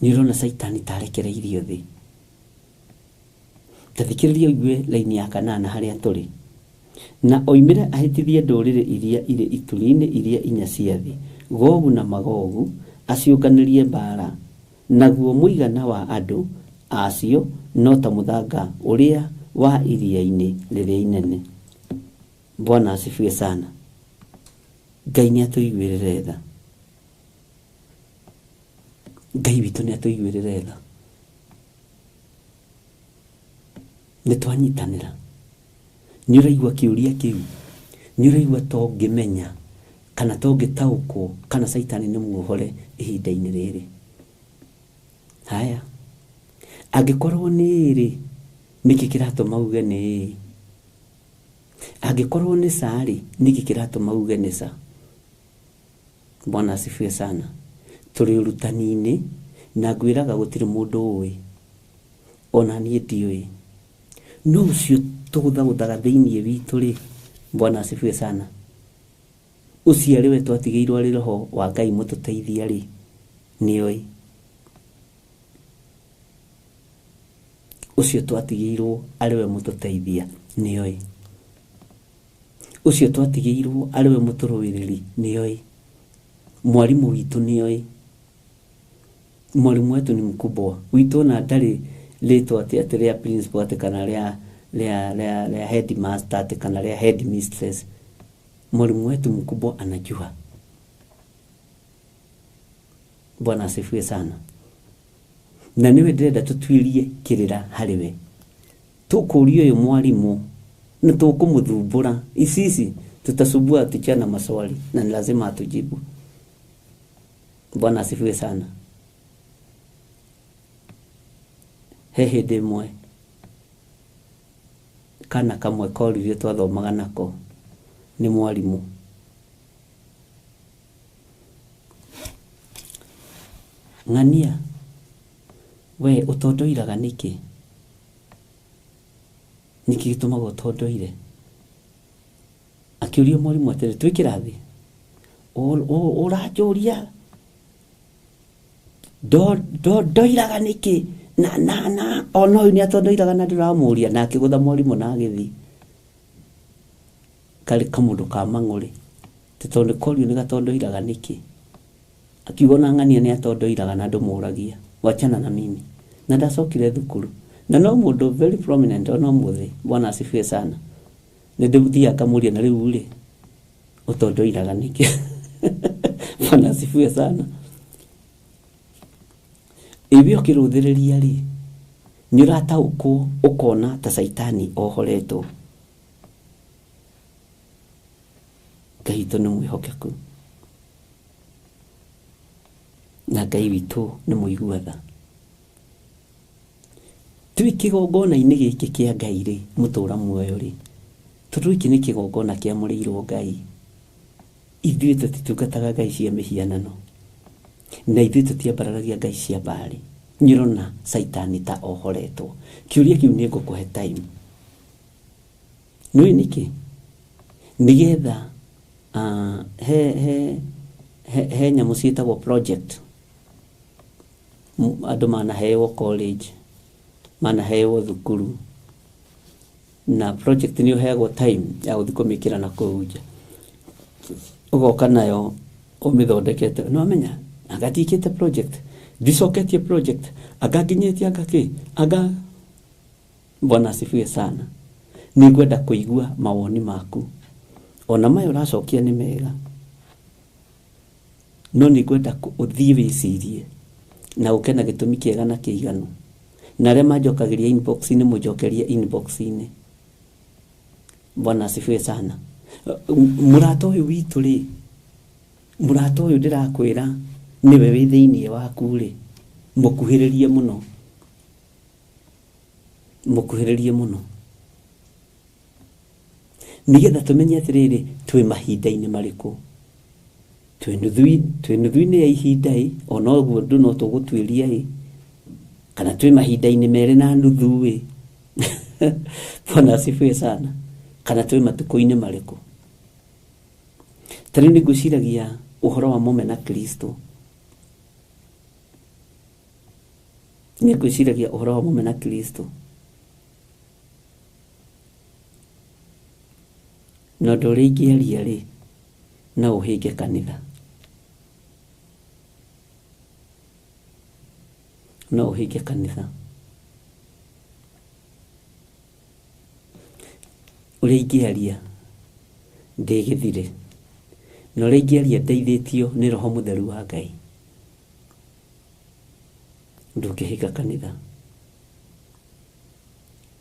Nĩ ũrona Caitani tarekereirio thĩ? Ta thikĩrĩria ũigue laini ya kanana harĩa tũrĩ. Na oimĩre ahĩtithie ndũrĩrĩ iria irĩ ituri-inĩ iria inya cia thĩ, Gogu na Magogu, aciũnganĩrie mbaara. Naguo mũigana wa andũ acio no ta mũthanga ũrĩa wa iria-inĩ rĩrĩa inene. Bwana asifiwe sana. Ngai nĩ atũiguĩrĩre tha. Ngai witũ nĩ atũiguĩrĩre tha. Nĩ twanyitanĩra. Nĩ ũraigua kĩũria kĩu? Nĩ ũraigua to ngĩmenya kana to ngĩtaũkwo kana Caitani nĩ muohore ihinda-inĩ rĩrĩ? Haya, angĩkorwo nĩ rĩ, nĩkĩ kĩratũma uge nĩ ĩĩ? Angĩkorwo nĩ ca rĩ, nĩkĩ kĩratũma uge nĩ ca? Bwana asifiwe sana. Tũrĩ ũrutani-inĩ na ngwĩraga gũtirĩ mũndũ ũĩ, ona niĩ ndiũĩ. No ũcio tũgũthagũthaga thĩinĩ witũ rĩ, Bwana asifiwe sana. Ũcio arĩ we twatigĩirwo arĩ Roho wa Ngai mũtũteithia rĩ, nĩoĩ. Ũcio twatigĩirwo arĩ we mũtũteithia nĩoĩ. Ũcio twatigĩirwo arĩ we mũtũrũĩrĩri nĩoĩ. Mwarimũ witũ nĩoĩ. Mwalimu wetu ni mkubwa. Witũ ona ndarĩ rĩtwa atĩ atĩ rĩa principal atĩ kana rĩa headmaster atĩ kana rĩa headmistress. Mwalimu wetu mkubwa anajua. Bwana asifiwe sana. Na niwe ndĩrenda tũtuĩrie kĩrĩra harĩ we. Tũkũria ũyũ mwalimu na tũkũmũthumbũra. Isisi tutasumbua teacher na maswali na ni lazima atujibu. Bwana asifiwe sana. He hĩndĩ ĩmwe kana kamwe koririe twathomaga nako nĩ mwarimũ. Ng'ania, we ũtondoiraga nĩkĩ? Nĩkĩ gĩtũmaga ũtondoire? Akĩũria mwarimũ atĩrĩ, twĩ kĩrathi? Ũranjũria ndoiraga nĩkĩ? Na na na ona ũyũ nĩ atondoiraga na ndũramũria. Na akĩgũtha mwarimũ na agĩthiĩ. Karĩ kamũndũ ka mang'ũrĩ, tondũ korio nĩ gatondoiraga nĩkĩ? Akiuga ona ng'ania nĩ atondoiraga na ndũmũragia, wachana na mimi. Na ndacokire thukuru. Na no mũndũ very prominent ona ũmũthĩ. Bwana asifiwe sana. Nĩ ndĩthiaga ngamũria, na rĩu rĩ ũtondoiraga nĩkĩ? Bwana asifiwe sana. Iwe ũkĩrũthĩrĩria rĩ, nĩ ũrataũkwo ũkona ta Caitani ohoretwo. Ngai witũ nĩ mwĩhokeku na Ngai witũ nĩ mũigua tha. Twĩ kĩgongona-inĩ gĩkĩ kĩa Ngai rĩ, mũtũra muoyo rĩ, tondũ gĩkĩ nĩ kĩgongona kĩamũrĩirwo Ngai, ithuĩ tũtitungataga ngai cia mĩhianano na ithuĩ tũtiambararagia ngai cia mbarĩ. Nĩ ũrona Caitani ta ohoretwo. Kĩũria kĩu nĩ ngũkũhe time. Nĩũĩ nĩkĩ? Nĩgetha he nyamũ ciĩtagwo project. Andũ manaheo college, manaheo thukuru, na project nĩ ũheagwo time ya gũthiĩ kũmĩkĩra na kũu nja. Ũgoka nayo ũmĩthondekete. Nĩ wamenya anga ndiĩkĩte project, ndicoketie project, anga nginyĩtie anga kĩ, anga. Bwana asifiwe sana. Nĩ ngwenda kũigua mawoni maku. Ona maya ũracokia nĩ mega, no nĩ ngwenda ũthiĩ wĩcirie na ũke na gĩtũmi kĩega na kĩiganu. Na arĩa manjokagĩria inbox-inĩ mũnjokerie inbox-inĩ. Bwana asifiwe sana. Mũrata ũyũ witũ rĩ, mũrata ũyũ ndĩrakwĩra nĩwe wĩ thĩiniĩ waku rĩ, mũkuhĩrĩrie mũno, mũkuhĩrĩrie mũno, nĩgetha tũmenye atĩrĩrĩ, twĩ mahinda-inĩ marĩkũ, twĩ nuthu-inĩ ya ihinda ĩ, ona ũguo ũndũ no tũgũtuĩria ĩ, kana twĩ mahinda-inĩ merĩ na nuthu ĩ. Bwana asifiwe sana. Kana twĩ matukũ-inĩ marĩkũ. Ta rĩu nĩ ngwĩciragia ũhoro wa mũmena Kristo. Nĩ ngwĩciragia ũhoro wa mũmena Kristo. Na ũndũ ũrĩa ingĩaria rĩ, no ũhĩnge kanitha. No ũhĩnge kanitha. Ũrĩa ingĩaria ndĩ gĩthirĩ, na ũrĩa ingĩaria ndeithĩtio nĩ Roho Mũtheru wa Ngai, ndũngĩhĩnga kanitha,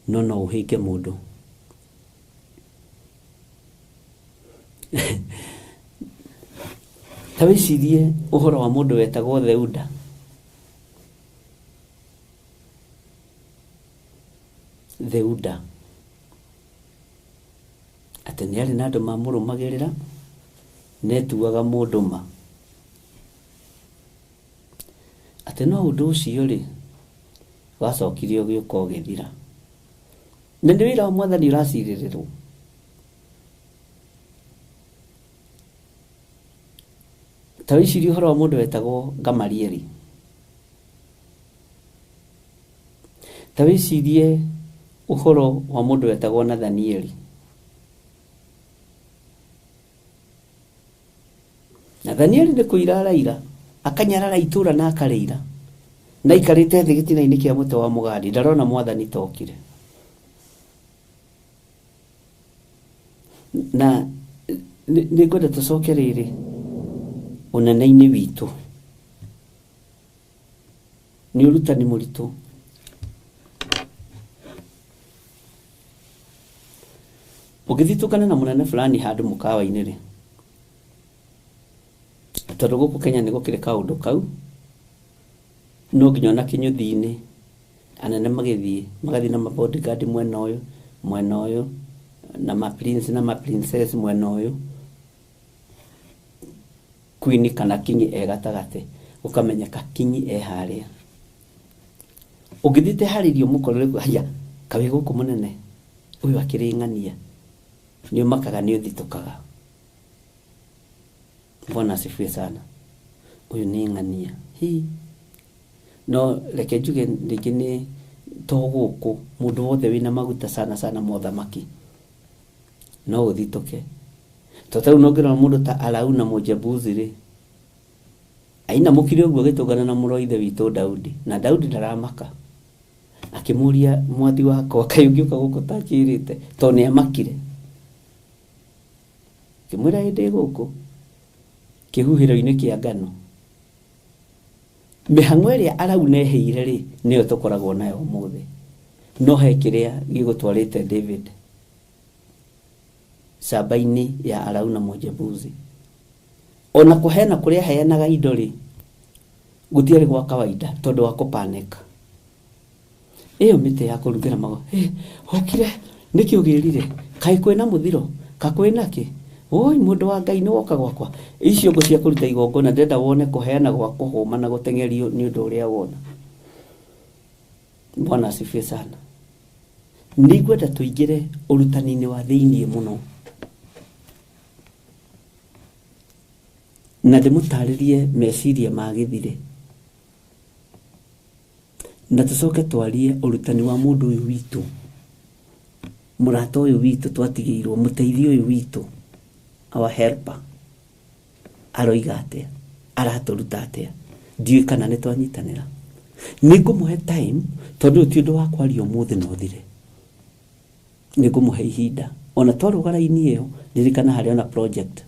no no ũhĩnge mũndũ. Ta wĩcirie ũhoro wa mũndũ wetagwo Theuda. Theuda atĩ nĩ arĩ na andũ mamũrũmagĩrĩra, netuaga mũndũ ma. Atĩ no ũndũ ũcio rĩ, wacokire ũgĩũka ũgĩthira. Na nĩ wĩra wa Mwathani ũracirĩrĩrwo. Ta wĩcirie ũhoro wa mũndũ wetagwo Gamalieli. Ta wĩcirie ũhoro wa mũndũ wetagwo Nathanieli. Nathanieli nĩ kũira araira, akanyarara itũra na akarĩira, na aikarĩte thĩ gĩtina-inĩ kĩa mũtĩ wa mũgandi, ndarona Mwathani tokire. Na Nĩ ngwenda tũcoke rĩrĩ ũnene-inĩ witũ. Nĩ ũrutani mũritũ. Ũngĩthiĩ tũngane na mũnene fulani handũ mũkawa-inĩ rĩ, tondũ gũkũ Kenya nĩ gũkĩrĩ kaũndũ kau, no nginya ona kĩnyũthi-inĩ anene magĩthiĩ, magathiĩ na ma bodyguard mwena ũyũ, mwena ũyũ, na ma prince na ma princess mwena ũyũ, queen kana king e gatagatĩ, gũkamenyeka king e harĩa. Ũngĩthiĩte harĩirie ũmũkorere haiya, kaĩ wĩ gũkũ mũnene, ũyũ akĩrĩ ng'ania, nĩ ũmakaga nĩ ũthitũkaga. Bwana asifiwe sana. Ũyũ nĩ ng'ania. Hi. No reke njuge rĩngĩ nĩ to gũkũ, mũndũ wothe wĩna maguta sana sana mothamaki, no ũthitũke. To ta rĩu ũngĩrora mũndũ ta Arauna Mũjebusi rĩ, ainamũkire ũguo agĩtũngana na mũrũ wa ithe witũ Daudi, na Daudi ndaramaka. Akĩmũria mwathi wakwa, kaĩ ũngĩũka gũkũ ũtanjĩrĩte? Tondũ nĩ amakire. Akĩmwĩra ĩ ndĩ gũkũ kĩhuhĩro-inĩ kĩa ngano. Mĩhang'o ĩrĩa Arauna eheire rĩ, nĩyo tũkoragwo nayo ũmũthĩ. No he kĩrĩa gĩgũtwarĩte David camba-inĩ ya Arauna Mũjebusi. Ona kũheana kũrĩa aheanaga indo rĩ, gũtiarĩ gwa kawaida tondũ wa kũpanic. Ĩyo mĩtĩ ya kũrugĩra mago, hey, ũkire nĩkĩ ũgĩrire, kaĩ kwĩna mũthiro, ka kwĩna kĩ, oi mũndũ wa Ngai nĩ woka gwakwa. Icio ngũ cia kũruta igongona ndĩrenda wone kũheana gwa kũhũma na gũteng'erio nĩ ũndũ ũrĩa wona. Bwana asifiwe sana. Nĩ ngwenda tũingĩre ũrutani-inĩ wa thĩiniĩ mũno na ndĩmũtarĩrie meciria ma gĩthirĩ, na tũcoke twarie ũrutani wa mũndũ ũyũ witũ, mũrata ũyũ witũ twatigĩirwo, mũteithia ũyũ witũ, our helper, aroiga atĩa, aratũruta atĩa. Ndiũĩ kana nĩ twanyitanĩra. Nĩ ngũmũhe time tondũ ũyũ ti ũndũ wa kwaria ũmũthĩ na ũthire. Nĩ ngũmũhe ihinda. Ona twarũga raini ĩyo, ririkana harĩ ona project.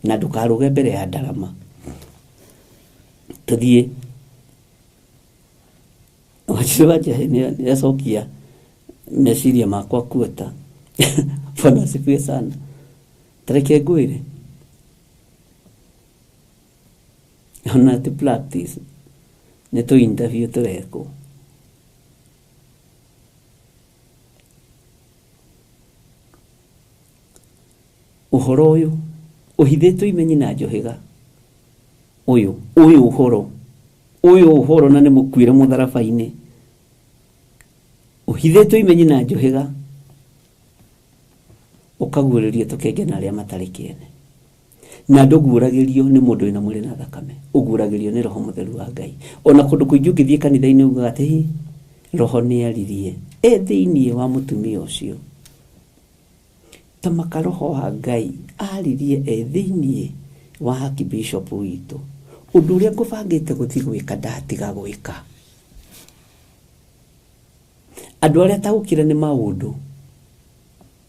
Na ndũkarũge mbere ya ndarama. Tũthiĩ. Wanjirũ wa Njahi nĩ acokia meciria makwa kuota. Bwana asifiwe sana. Tareke ngwĩre. Ona ti practice. Nĩ tũ interview tũrekwo. Ũhoro ũyũ ũhithĩtwo imenyi na njũhĩga. Ũyũ, ũyũ ũhoro, ũyũ ũhoro na nĩ mũkuĩre mũtharaba-inĩ. Ũhithĩtwo imenyi na njũhĩga, ũkaguũrĩrio tũkenge na arĩa matarĩ kĩene. Na ndũguũragĩrio nĩ mũndũ wĩna mwĩrĩ na thakame, ũguũragĩrio nĩ Roho Mũtheru wa Ngai. Ona kũndũ kũingĩ ũngĩthiĩ kanitha-inĩ ugaga atĩ hi, Roho nĩ aririe e thĩiniĩ wa mũtumia ũcio. Ta maka Roho wa Ngai aririe e thĩiniĩ wa Archbishop witũ. Ũndũ ũrĩa ngũbangĩte gũthiĩ gwĩka ndatiga gwĩka. Andũ arĩa ataũkĩre nĩ maũndũ,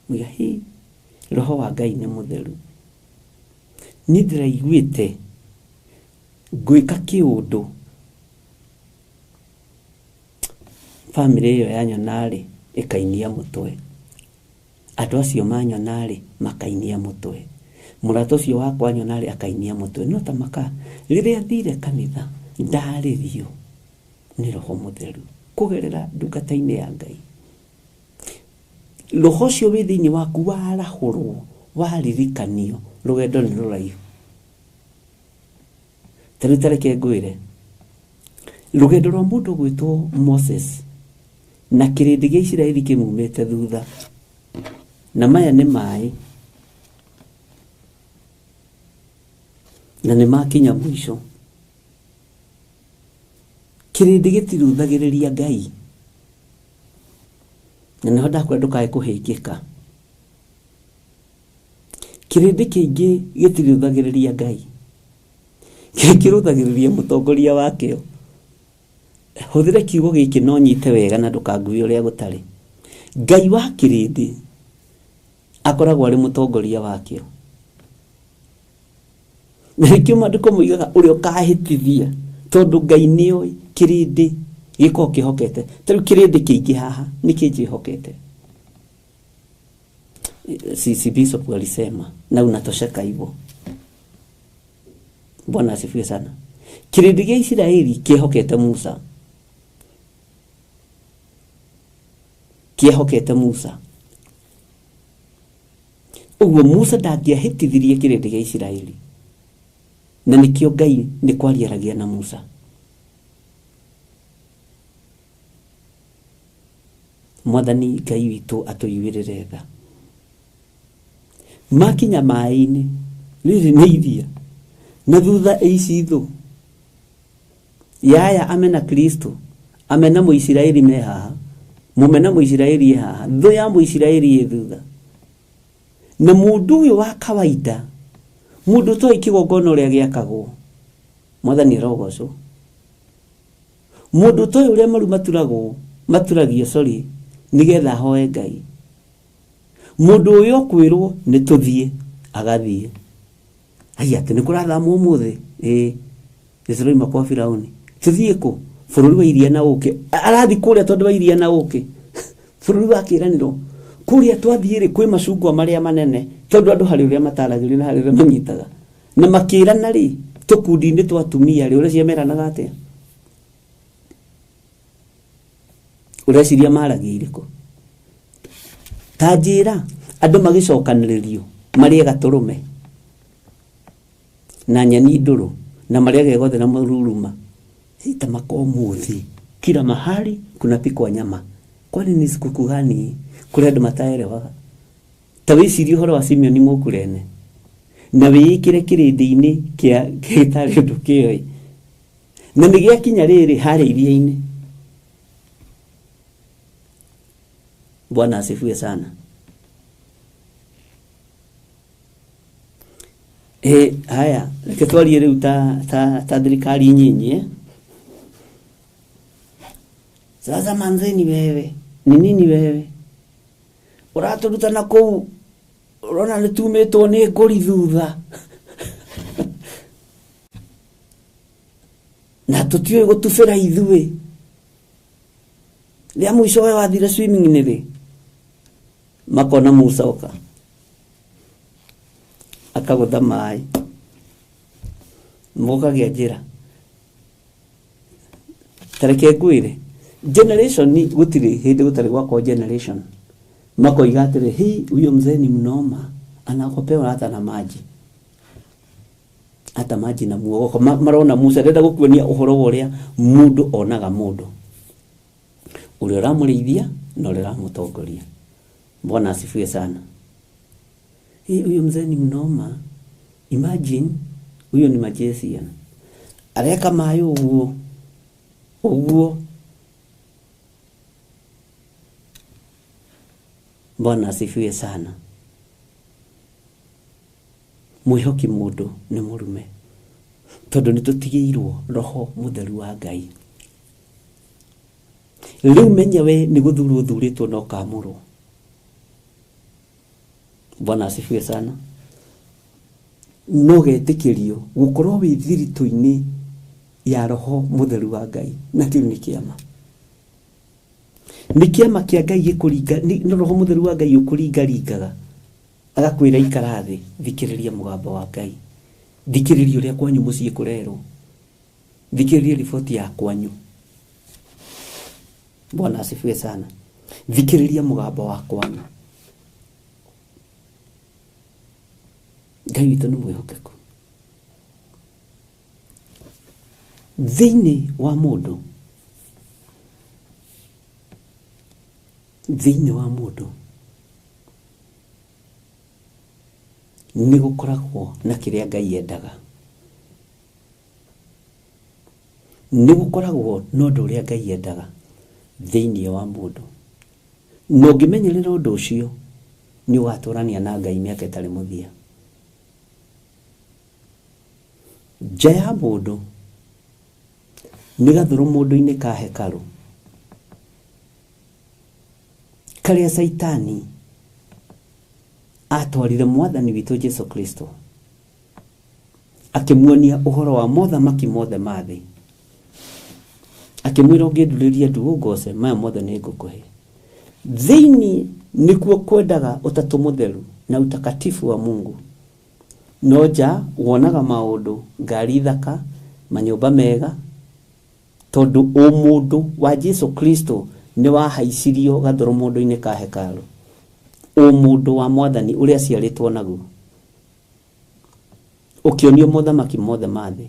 muiga hi, Roho wa Ngai nĩ mũtheru. Niĩ ndĩraiguĩte ngwĩka kĩũndũ bamĩrĩ ĩyo yanyona-rĩ ĩkainia mũtwe. Andũ acio manyona-rĩ makainia mũtwe. Mũrata ũcio wakwa anyona-rĩ akainia mũtwe. No ta maka, rĩrĩa thire kanitha ndarĩrio nĩ Roho Mũtheru kũgerera ndungata-inĩ ya Ngai. Roho ũcio wĩ thĩinĩ waku warahũrwo, waririkanio, rũgendo nĩ rũraihu. Ta rĩu ta reke ngwĩre, rũgendo rwa mũndũ ũgwĩtwo Moses na kĩrĩndĩ gĩa Isiraeli kĩmumĩte thutha, na maya nĩ maĩ na nĩ makinya mũico. Kĩrĩndĩ gĩtiruthagĩrĩria Ngai, na nĩho ndakwĩra ndũkae kũhĩngĩka. Kĩrĩndĩ kĩingĩ gĩtiruthagĩrĩria Ngai, kĩrũthagĩrĩria mũtongoria wakĩo. Hũthĩra kiugo gĩkĩ no nyite wega na ndũkangue ũrĩa gũtarĩ. Ngai wa kĩrĩndĩ Akoragwo arĩ mũtongoria wakĩo. Na nĩkĩo maandĩko moigaga ũrĩa ũkahĩtithia, tondũ Ngai nĩoĩ kĩrĩndĩ gĩkoragwo kĩhokete. Ta rĩu kĩrĩndĩ kĩingĩ haha nĩkĩ njĩhokete. Si Bishop alisema na unatosheka hivyo. Bwana asifiwe sana. Kĩrĩndĩ gĩa Isiraeli kĩhokete Musa. Kĩhokete Musa. Ũguo Musa ndangĩahĩtithirie kĩrĩndĩ gĩa Isiraeli. Na nĩkĩo Ngai nĩ kwariaragia na Musa. Mwathani Ngai witũ atũiguĩrĩre tha. Makinya maĩ-inĩ, rĩrĩ nĩ iria, na thutha ici thũ. Yaya amena Kristo, amena Mũisiraeli me haha, mũmena Mũisiraeli e haha, thũ ya Mũisiraeli ĩ thutha. Na mũndũ ũyũ wa kawaida, mũndũ ũtoĩ kĩgongona ũrĩa gĩakagwo, Mwathani arogocwo. Mũndũ ũtoĩ ũrĩa maru maturagwo, maturagio, sorry, nĩgetha ahoe Ngai. Mũndũ ũyũ ũkwĩrwo nĩ tũthiĩ, agathiĩ. Ai atĩ nĩ kũrathamwo ũmũthĩ? Ĩĩ. Nĩ tũrauma kwa Firauni. Tũthiĩ kũ? Bũrũri wa iria na ũkĩ. Arathiĩ kũrĩa tondũ wa iria na ũkĩ. Bũrũri wa kĩĩranĩro. Kũrĩa twathiĩ rĩ, kwĩ macungwa marĩa manene, tondũ andũ harĩ ũrĩa mataragĩrio na harĩ ũrĩa manyitaga. Na makĩrana rĩ, tũkundi-inĩ twa atumia rĩ, ũreciria meranaga atĩa? Ũreciria maragia irĩkũ? Ta njĩra, andũ magĩcokanĩrĩrio, marĩe gatũrũme na nyeni ndũrũ na marĩage gothe na mũruruma. Ta makomuthi kila mahali kunapikwa nyama. Kwani ni sikukuu gani kũrĩa andũ mataerewaga? Ta wĩcirie ũhoro wa Simeoni Mũkurene na wĩĩkĩre kĩrĩndĩ-inĩ kĩa gĩtarĩ ũndũ kĩoĩ. Na nĩ gĩakinya rĩrĩ harĩa iria-inĩ. Bwana asifiwe sana. Haya, reke twarie rĩu ta thirikari nyinyi eh? Sasa manzeni wewe, ni nini wewe? Ũratũruta na kũu, ũrona nĩ tumĩtwo nĩ ngũri thutha. Na tũtiũĩ gũtubĩra ithuĩ. Rĩa mũico we wathire swimming nĩ rĩ? Makona Musa oka. Akagũtha maĩ. Mũkagĩa njĩra. Ta reke ngwĩre, generation gũtirĩ hĩndĩ gũtarĩ gwakwo generation. Makoiga atĩrĩ, hii huyo mzee ni mnoma, anaogopewa hata na maji. Hata maji na muogoko. Marona Musa, ndĩrenda gũkuonia ũhoro wa ũrĩa mũndũ onaga mũndũ. Ũrĩa ũramũrĩithia na ũrĩa ũramũtongoria. Bwana asifiwe sana. Hii huyo mzee ni mnoma. Imagine huyo ni magician. Areka maĩ ũguo. Ũguo. Bwana asifiwe sana. Mwĩhoki mũndũ nĩ mũrume. Tondũ nĩ tũtigĩirwo roho mũtheru wa Ngai. Rĩu menya we nĩ gũthurwo ũthurĩtwo na ũkamũrwo. Bwana asifiwe sana. No getĩkĩrio gũkorwo wĩ thiritũ-inĩ ya roho mũtheru wa Ngai, na kĩu nĩ kĩama. Nĩ kĩama kĩa Ngai gĩkũringa, nĩ roho mũtheru wa Ngai ũkũringaringaga. Agakwĩra ikara thĩ, thikĩrĩria mũgambo wa Ngai. Thikĩrĩria ũrĩa kwanyu mũciĩ kũrerwo. Thikĩrĩria riboti ya kwanyu. Bwana asifiwe sana. Thikĩrĩria mũgambo wa kwanyu. Ngai witũ nĩ mwĩhokeku. Thĩinĩ wa mũndũ, thĩinĩ wa mũndũ nĩ gũkoragwo na kĩrĩa Ngai endaga. Nĩ gũkoragwo na ũndũ ũrĩa Ngai endaga thĩinĩ wa mũndũ. Na ũngĩmenyerera ũndũ ũcio, nĩ ũgatũrania na Ngai mĩaka ĩtarĩ mũthia. Nja ya mũndũ nĩ gathũrũ mũndũ-inĩ ka hekarũ karĩa Caitani Atwarire mwathani witũ Jesu Kristo akĩmuonia ũhoro wa mothamaki mothe ma thĩ, akĩmwĩra ũngĩndurĩria ndu ũngoce maya mothe nĩ ngũkũhe. Thĩinĩ nĩkuo kwendaga ũtatũ mũtheru na utakatifu wa Mungu. No nja wonaga maũndũ, ngari thaka, manyũmba mega, tondũ ũmũndũ wa Jesu Kristo nĩ wahaicirio gathũrũ mũndũ-inĩ ka hekarũ. Ũmũndũ wa mwathani ũrĩa aciarĩtwo naguo ũkĩonio mothamaki mothe ma thĩ.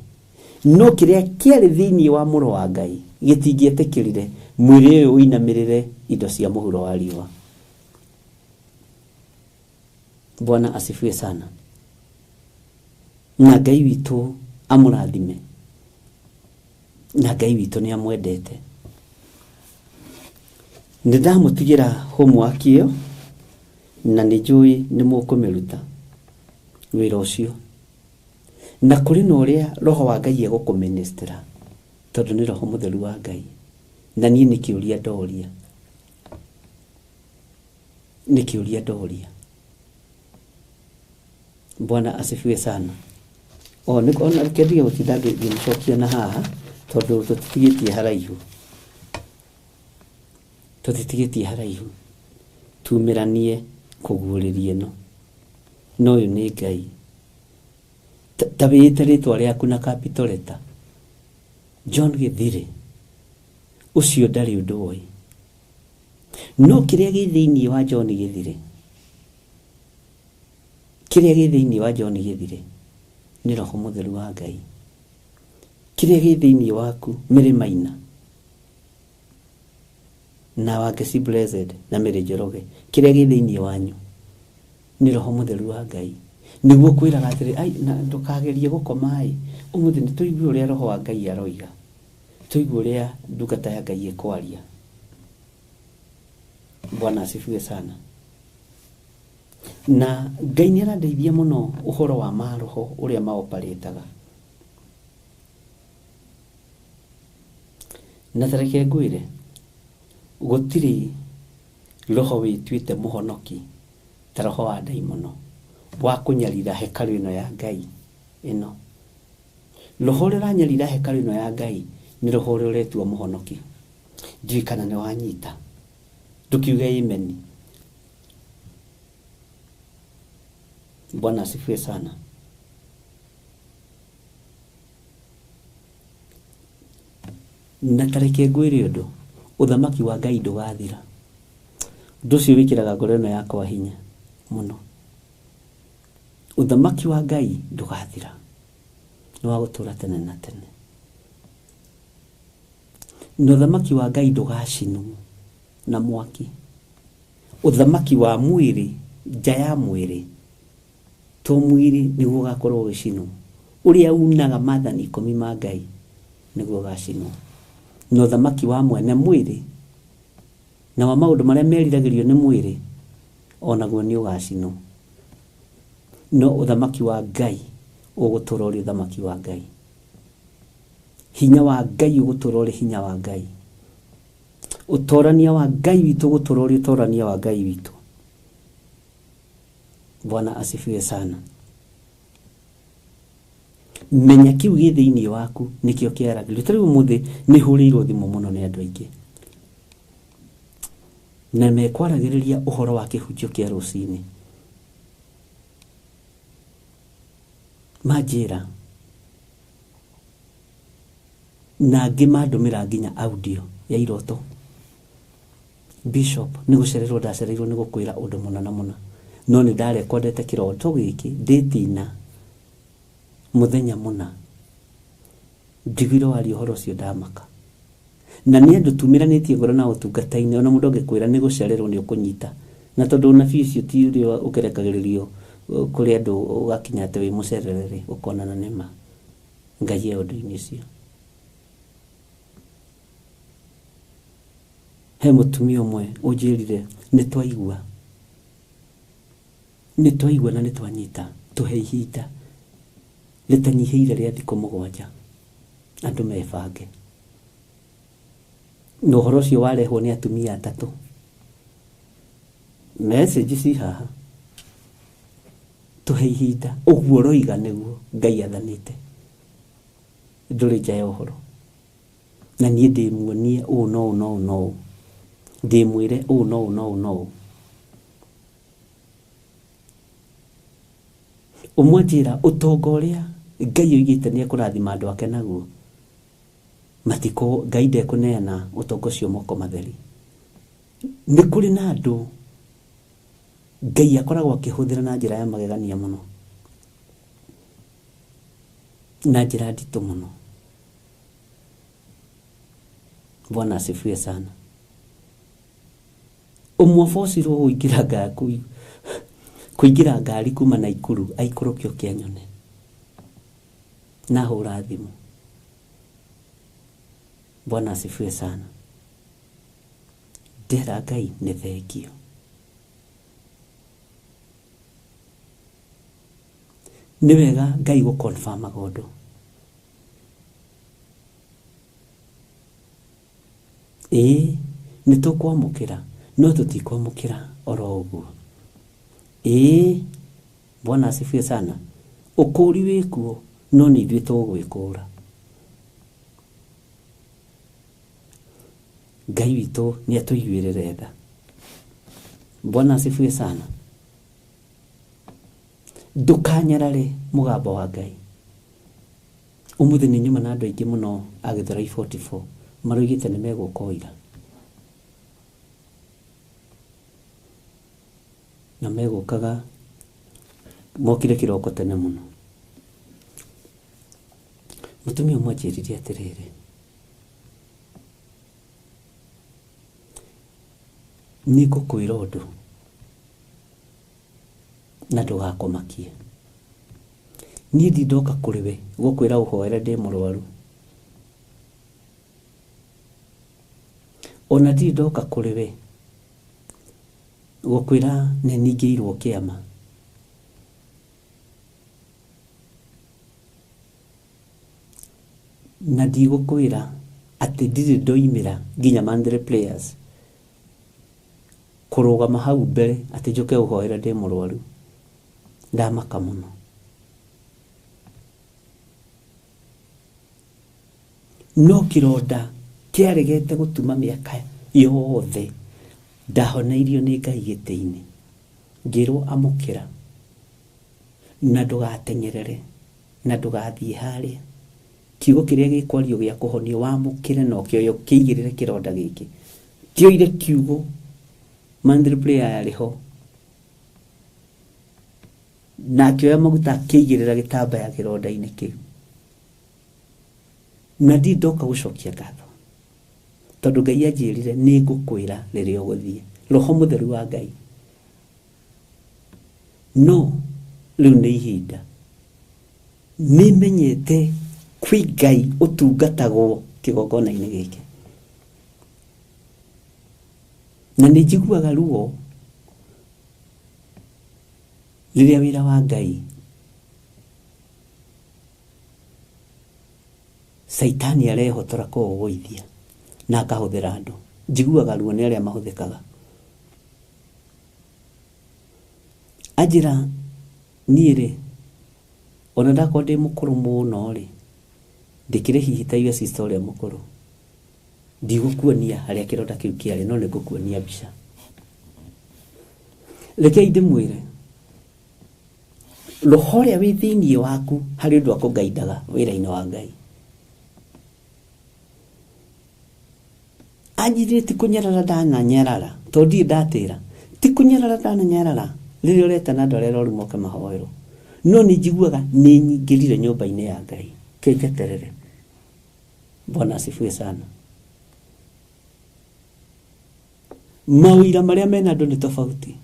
No kĩrĩa kĩarĩ thĩinĩ wa mũrũ wa Ngai gĩtingĩetĩkĩrire mwĩrĩ ũyũ ũinamĩrĩre indo cia mũhuro wa riũa. Bwana asifiwe sana. Na Ngai witũ amũrathime, na Ngai witũ nĩ amwendete. Nĩ ndamũtigĩra homework ĩyo na nĩ njũĩ nĩ mũkũmĩruta wĩra ũcio, na kũrĩ na ũrĩa roho wa Ngai egũkũministera tondũ nĩ roho mũtheru wa Ngai. Na niĩ nĩ kĩũria ndoria, nĩ kĩũria ndoria. Bwana asifiwe sana. O nĩ ona reke ndige gũtinda ngĩmũcokia na haha tondũ tũtitigĩtie haraihu, tũtitigĩtie haraihu tumĩranie kũguũrĩria ĩno. No ũyũ nĩ Ngai. Ta wĩĩte rĩtwa rĩaku na capital letter, John Gĩthire, ũcio ndarĩ ũndũ oĩ. No kĩrĩa gĩ thĩinĩ wa John Gĩthire, kĩrĩa gĩ thĩinĩ wa John Gĩthire nĩ roho mũtheru wa Ngai. Kĩrĩa gĩ thĩinĩ waku Mary Maina na Wangeci Blessed na Mary Njoroge, kĩrĩa gĩ thĩinĩ wanyu nĩ roho mũtheru wa Ngai. Nĩguo kwĩraga atĩrĩ, ai, na ndũkagerie gũkoma ĩ, ũmũthĩ nĩ tũigue ũrĩa roho wa Ngai aroiga, tũigue ũrĩa ndungata ya Ngai ĩkwaria. Bwana asifiwe sana. Na Ngai nĩ arandeithia mũno ũhoro wa maroho ũrĩa maoparĩtaga. Na ta reke ngwĩre, gũtirĩ roho wĩtuĩte mũhonoki ta roho wa ndaimono wa kũnyarira hekarũ ĩno ya Ngai ĩno. Roho ũrĩa ũranyarira hekarũ ĩno ya Ngai nĩ roho ũrĩa ũretua mũhonoki. Ndiũĩ kana nĩ wanyita, ndũkiuge amen. Bwana asifiwe sana. Na ta reke ngwĩre ũndũ, ũthamaki wa Ngai ndũgathira. Ũndũ ũcio wĩkĩraga ngoro ĩno yakwa hinya mũno. Ũthamaki wa Ngai ndũgathira, nĩ wa gũtũũra tene na tene. Na ũthamaki wa Ngai ndũgacinwo na mwaki. Ũthamaki wa mwĩrĩ, nja ya mwĩrĩ, to mwĩrĩ nĩguo ũgakorwo ũgĩcinwo. Ũrĩa unaga maathani ikũmi ma Ngai nĩguo ũgacinwo. Na ũthamaki wa mwene mwĩrĩ na wa maũndũ marĩa meriragĩrio nĩ mwĩrĩ onaguo nĩ ũgacinwo. No ũthamaki wa Ngai ũgũtũũra ũrĩ ũthamaki wa Ngai. Hinya wa Ngai ũgũtũũra ũrĩ hinya wa Ngai. Ũtorania wa Ngai witũ ũgũtũũra ũrĩ ũtorania wa Ngai witũ. Bwana asifiwe sana. Menya kĩu gĩ thĩinĩ waku nĩkĩo kĩaragĩrio. Ta rĩu ũmũthĩ nĩ hũrĩirwo thimũ mũno nĩ andũ aingĩ na mekwaragĩrĩria ũhoro wa kĩhunjio kĩa rũcinĩ. Manjĩra na angĩ mandũmĩra nginya audio ya iroto. Bishop, nĩ gũcererwo ndacereirwo nĩ gũkwĩra ũndũ mũna na mũna, no nĩ ndarekondete kĩroto gĩkĩ ndĩtina mũthenya mũna, njiguire waria ũhoro ũcio ndamaka. Na nĩ andũ tumĩranĩtie ngoro na ũtungata-inĩ, ona mũndũ angĩkwĩra nĩ gũcererwo nĩ ũkũnyita. Na tondũ ũnabii ũcio ti ũrĩa ũkerekagĩrĩrio kũrĩ andũ ũgakinya atĩ wĩ mũcerere rĩ, ũkonana nĩ ma. Ngai e ũndũ-inĩ ũcio. He mũtumia ũmwe ũnjĩrire nĩ twaigua, nĩ twaigua na nĩ twanyita, tũhe ihinda rĩtanyihĩire rĩa thikũ 7 andũ mebange. Na ũhoro ũcio warehwo nĩ atumia atatũ. Message ci haha. Tũhe ihinda ũguo ũroiga nĩguo Ngai athanĩte. Ndũrĩ nja ya ũhoro. Na niĩ ndĩmuonie ũũ no ũũ no ũũ no ũũ. Ndĩmwĩre ũũ no ũũ no ũũ no ũũ. Ũmwe anjĩra ũtonga ũrĩa Ngai oigĩte nĩ ekũrathima andũ ake naguo, matiko Ngai ndekũneana ũtonga ũcio moko matheri. Nĩ kũrĩ na andũ Ngai akoragwo akĩhũthĩra na njĩra ya magegania mũno, na njĩra nditũ mũno. Bwana asifiwe sana. Ũmwe abocirwo kũingĩra ngari kũingĩra ngari kuma Naikuru aikũrũke oke anyone na hũra thimũ. Bwana asifiwe sana. Ndera Ngai nĩ thengio. Nĩ wega Ngai gũ confirm ũndũ. Ĩĩ nĩ tũkwamũkĩra no tũtikwamũkĩra oro ũguo. Ĩĩ Bwana asifiwe sana. Ũkũũri wĩkuo no nĩ ithuĩ tũgwĩkũra. Ngai witũ nĩ atũiguĩrĩre tha. Bwana asifiwe sana. Ndũkanyarare mũgambo wa Ngai. Ũmũthĩ nĩ nyuma na andũ aingĩ mũno a Gĩthũrai 44 maroigĩte nĩ megũka o ira. Na megũkaga mokire kĩroko tene mũno. Mũtumia ũmwe anjĩrire atĩrĩrĩ, nĩ ngũkwĩra ũndũ na ndũgakũmakie. Niĩ ndindoka kũrĩ we gũkwĩra ũhoere ndĩ mũrwaru. Ona ndirĩ ndoka kũrĩ we gũkwĩra nĩ ningĩirwo kĩama. Na ndigũkwĩra atĩ ndirĩ ndoimĩra nginya Mandhry Players kũrũgama hau mbere atĩ njũke ũhoere ndĩ mũrwaru. Ndamaka mũno. No kĩronda kĩaregete gũtuma mĩaka yothe ndahoneirio nĩ Ngai gĩtĩ-inĩ. Ngĩrwo amũkĩra na ndũgateng'erere na ndũgathiĩ harĩa. Kiugo kĩrĩa gĩkwario gĩa kũhonio wamũkĩre na ũkĩoye ũkĩigĩrĩre kĩronda gĩkĩ. Kĩoire kiugo Mandhry Prayer yarĩ ho na akĩoya maguta akĩigĩrĩra gĩtambaya kĩronda-inĩ kĩu. Na ndirĩ ndoka gũcokia ngatho tondũ Ngai anjĩrire nĩ ngũkwĩra rĩrĩa ũgũthiĩ. Roho mũtheru wa Ngai. No rĩu nĩ ihinda. Nĩmenyete kwĩ Ngai ũtungatagwo kĩgongona-inĩ gĩkĩ. Na nĩ njiguaga ruo rĩrĩa wĩra wa Ngai Caitani arehotora kũũgũithia na akahũthĩra andũ. Njiguaga ruo nĩ arĩa mahũthĩkaga. Anjĩra niĩ rĩ, ona ndakorwo ndĩ mũkũrũ mũno rĩ, ndĩkĩrĩ hihi ta your sister ũrĩa mũkũrũ. Ndigũkuonia harĩa kĩronda kĩu kĩarĩ no nĩ ngũkuonia mbica. Rekei ndĩmwĩre, roho ũrĩa wĩ thĩinĩ waku harĩ ũndũ akũgaindaga wĩra-inĩ wa Ngai. Anjĩrire ti kũnyarara ndananyarara tondũ ndirĩ ndatĩra. Ti kũnyarara ndananyarara rĩrĩa ũretana andũ arĩa arwaru moke mahoerwo. No nĩ njiguaga nĩ nyingĩrire nyũmba-inĩ ya Ngai. Kĩnjeterere. Bwana asifiwe sana. Mawĩra marĩa mena andũ nĩ tofauti.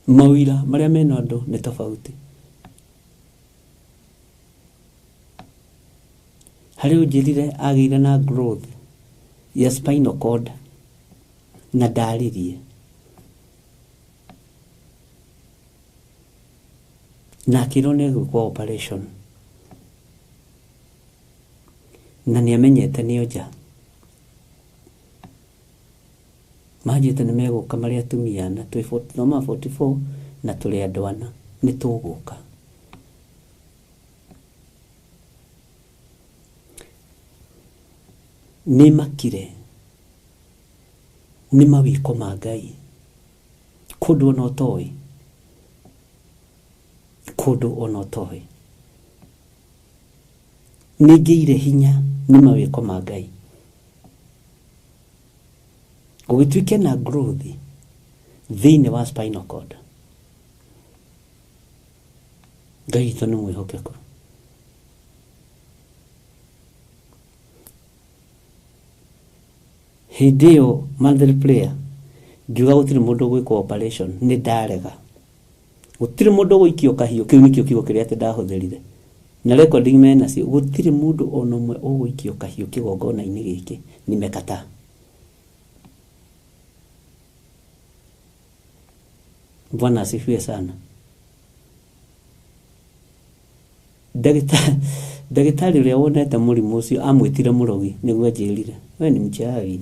Mawĩra marĩa mena andũ nĩ tofauti. Harĩ ũnjĩrire agĩire na growth ya spinal cord na ndaririe. Na akĩrwo nĩ egwĩkwo operation. Na nĩ amenyete nĩ onja. Manjĩte nĩ megũka marĩ atumia ana, twĩ thoma 44 na tũrĩ andũ ana, nĩ tũgũka. Nĩ makire nĩ mawĩko ma Ngai kũndũ ona ũtoĩ, kũndũ ona ũtoĩ. Nĩ ngĩire hinya nĩ mawĩko ma Ngai. Gũgĩtuĩke na growth thĩinĩ wa spinal cord. Ngai witũ nĩ mwĩhokeku. Hĩndĩ ĩyo monthly prayer ngiuga gũtirĩ mũndũ ũgwĩkwo operation, nĩ ndarega. Gũtirĩ mũndũ ũgũikio kahiũ, kĩu nĩkĩo kiugo kĩrĩa atĩ ndahũthĩrire. Na recording menacio, gũtirĩ mũndũ ona ũmwe ũgũikio kahiũ kĩgongona-inĩ gĩkĩ, nimekataa. Bwana asifiwe sana. Ndagĩtarĩ ũrĩa wonete mũrimũ ũcio amwĩtire mũrogi nĩguo anjĩrire, we ni mchawi.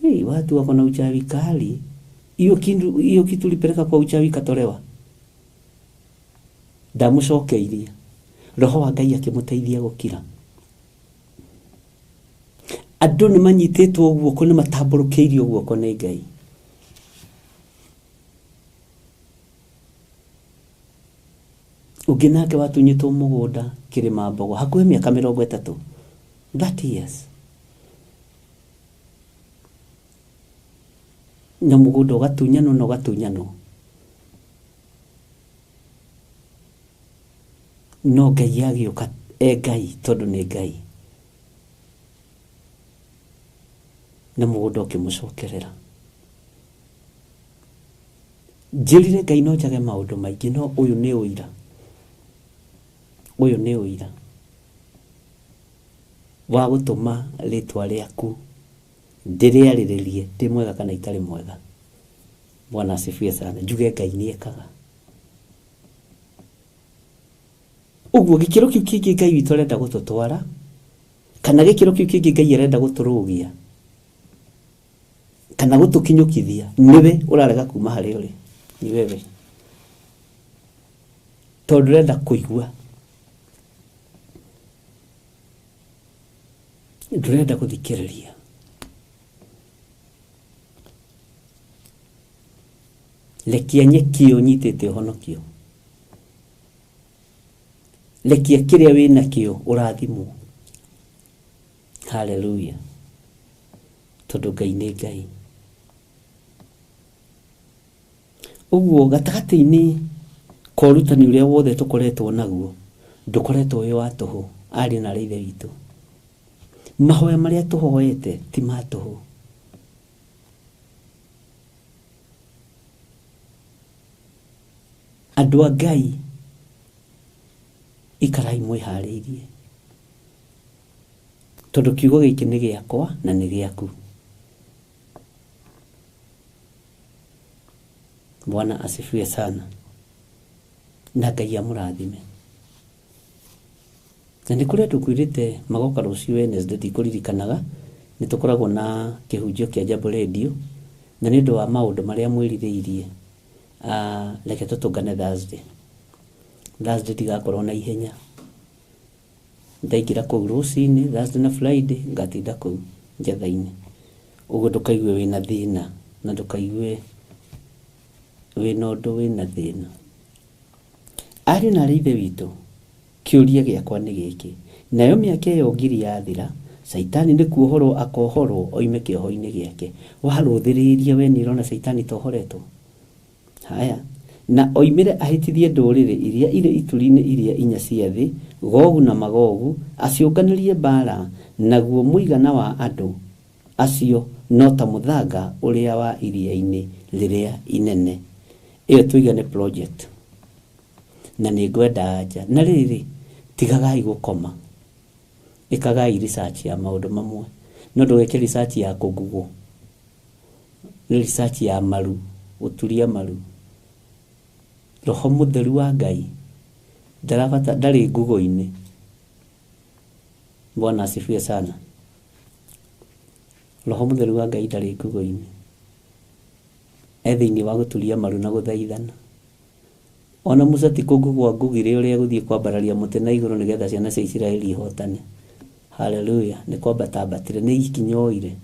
Hey, watu wako na uchawi kali. Hiyo kitu ulipeleka kwa uchawi ikatolewa. Ndamũcokeirie. Roho wa Ngai akĩmũteithia gũkira. Andũ nĩ manyitĩtwo guoko, nĩ matambũrũkĩirio guoko nĩ Ngai. Ũngĩ nake watunyĩtwo mũgũnda Kĩrĩma Mbogo hakuhĩ mĩaka 30, 30 years. Na mũgũnda ũgatunyanwo na ũgatunyanwo. No Ngai agĩũka e Ngai tondũ nĩ Ngai. Na mũgũnda ũkĩmũcokerera. Njĩrire Ngai no njage maũndũ maingĩ, no ũyũ nĩ ũira. Ũyũ nĩ ũira wa gũtũma rĩtwa rĩaku ndĩrĩarĩrĩrie ndĩ mwega kana itarĩ mwega. Bwana asifiwe sana. Njuge Ngai nĩekaga. Ũguo gĩkĩro kĩu kĩngĩ Ngai witũ arenda gũtũtwara, kana gĩkĩro kĩu kĩngĩ Ngai arenda gũtũrũgia, kana gũtũkinyũkithia, nĩwe ũrarega kuma harĩa ũrĩ. Ni wewe. Tondũ ndũrenda kũigua, ndũrenda gũthikĩrĩria. Rekia nyeki ĩyo ũnyitĩte ũhonokio. Rekia kĩrĩa wĩnakĩo ũrathimwo. Hallelujah. Tondũ Ngai nĩ Ngai. Ũguo gatagatĩ-inĩ ka ũrutani ũrĩa wothe tũkoretwo naguo, ndũkoretwo wĩ wa tũhũ, ariũ na aarĩ a Ithe witũ. Mahoya marĩa tũhoete ti ma tũhũ. Andũ a Ngai, ikarai mwĩharĩirie, tondũ kiugo gĩkĩ nĩ gĩakwa na nĩ gĩaku. Bwana asifiwe sana. Na Ngai amũrathime. Na nĩ kũrĩ andũ ngwĩrĩte magoka rũciũ Wednesday, ndikũririkanaga, nĩ tũkoragwo na kĩhunjio kĩa Jambo Radio, na nĩ ũndũ wa maũndũ marĩa mwĩrirĩirie, reke tũtũngane Thursday. Thursday ndigakorwo na ihenya. Ndaingĩra kũu rũcinĩ, Thursday na Friday, ngatinda kũu njetha-inĩ. Ũguo ndũkaigue wĩna thĩna, na ndũkaigue wĩna ũndũ wĩna thĩna. Ariũ na aarĩ a Ithe witũ, kĩũria gĩakwa nĩ gĩkĩ. Nayo mĩaka ĩyo 1000 yathira, Caitani nĩ kuohorwo akohorwo oime kĩoho-inĩ gĩake. Warũthĩrĩria we nĩ ũrona Caitani tohoretwo? Haya. Na oimĩre ahĩtithie ndũrĩrĩ iria irĩ ituri-inĩ iria inya cia thĩ, Gogu na Magogu, aciũnganĩrie mbaara, naguo mũigana wa andũ acio no ta mũthanga ũrĩa wa iria-inĩ rĩrĩa inene. Ĩyo tuiga nĩ project. Na nĩ ngwenda anja. Na rĩrĩ, tigagai gũkoma. Ĩkagai research ya maũndũ mamwe. No ndũgeke research ya kũgugũ. Nĩ research ya maru, gũturia maru. Roho mũtheru wa Ngai ndarabata, ndarĩ ngugo-inĩ. Bwana asifiwe sana. Roho mũtheru wa Ngai ndarĩ ngugo-inĩ. E thĩinĩ wa gũturia maru na gũthaithana. Ona Musa ti kũngũgwa ngũgire ũrĩa egũthiĩ kwambararia mũtĩ na igũrũ nĩgetha ciana cia Isiraeli ihotane. Haleluya! Nĩ kwambata ambatire, nĩ ikinya oire.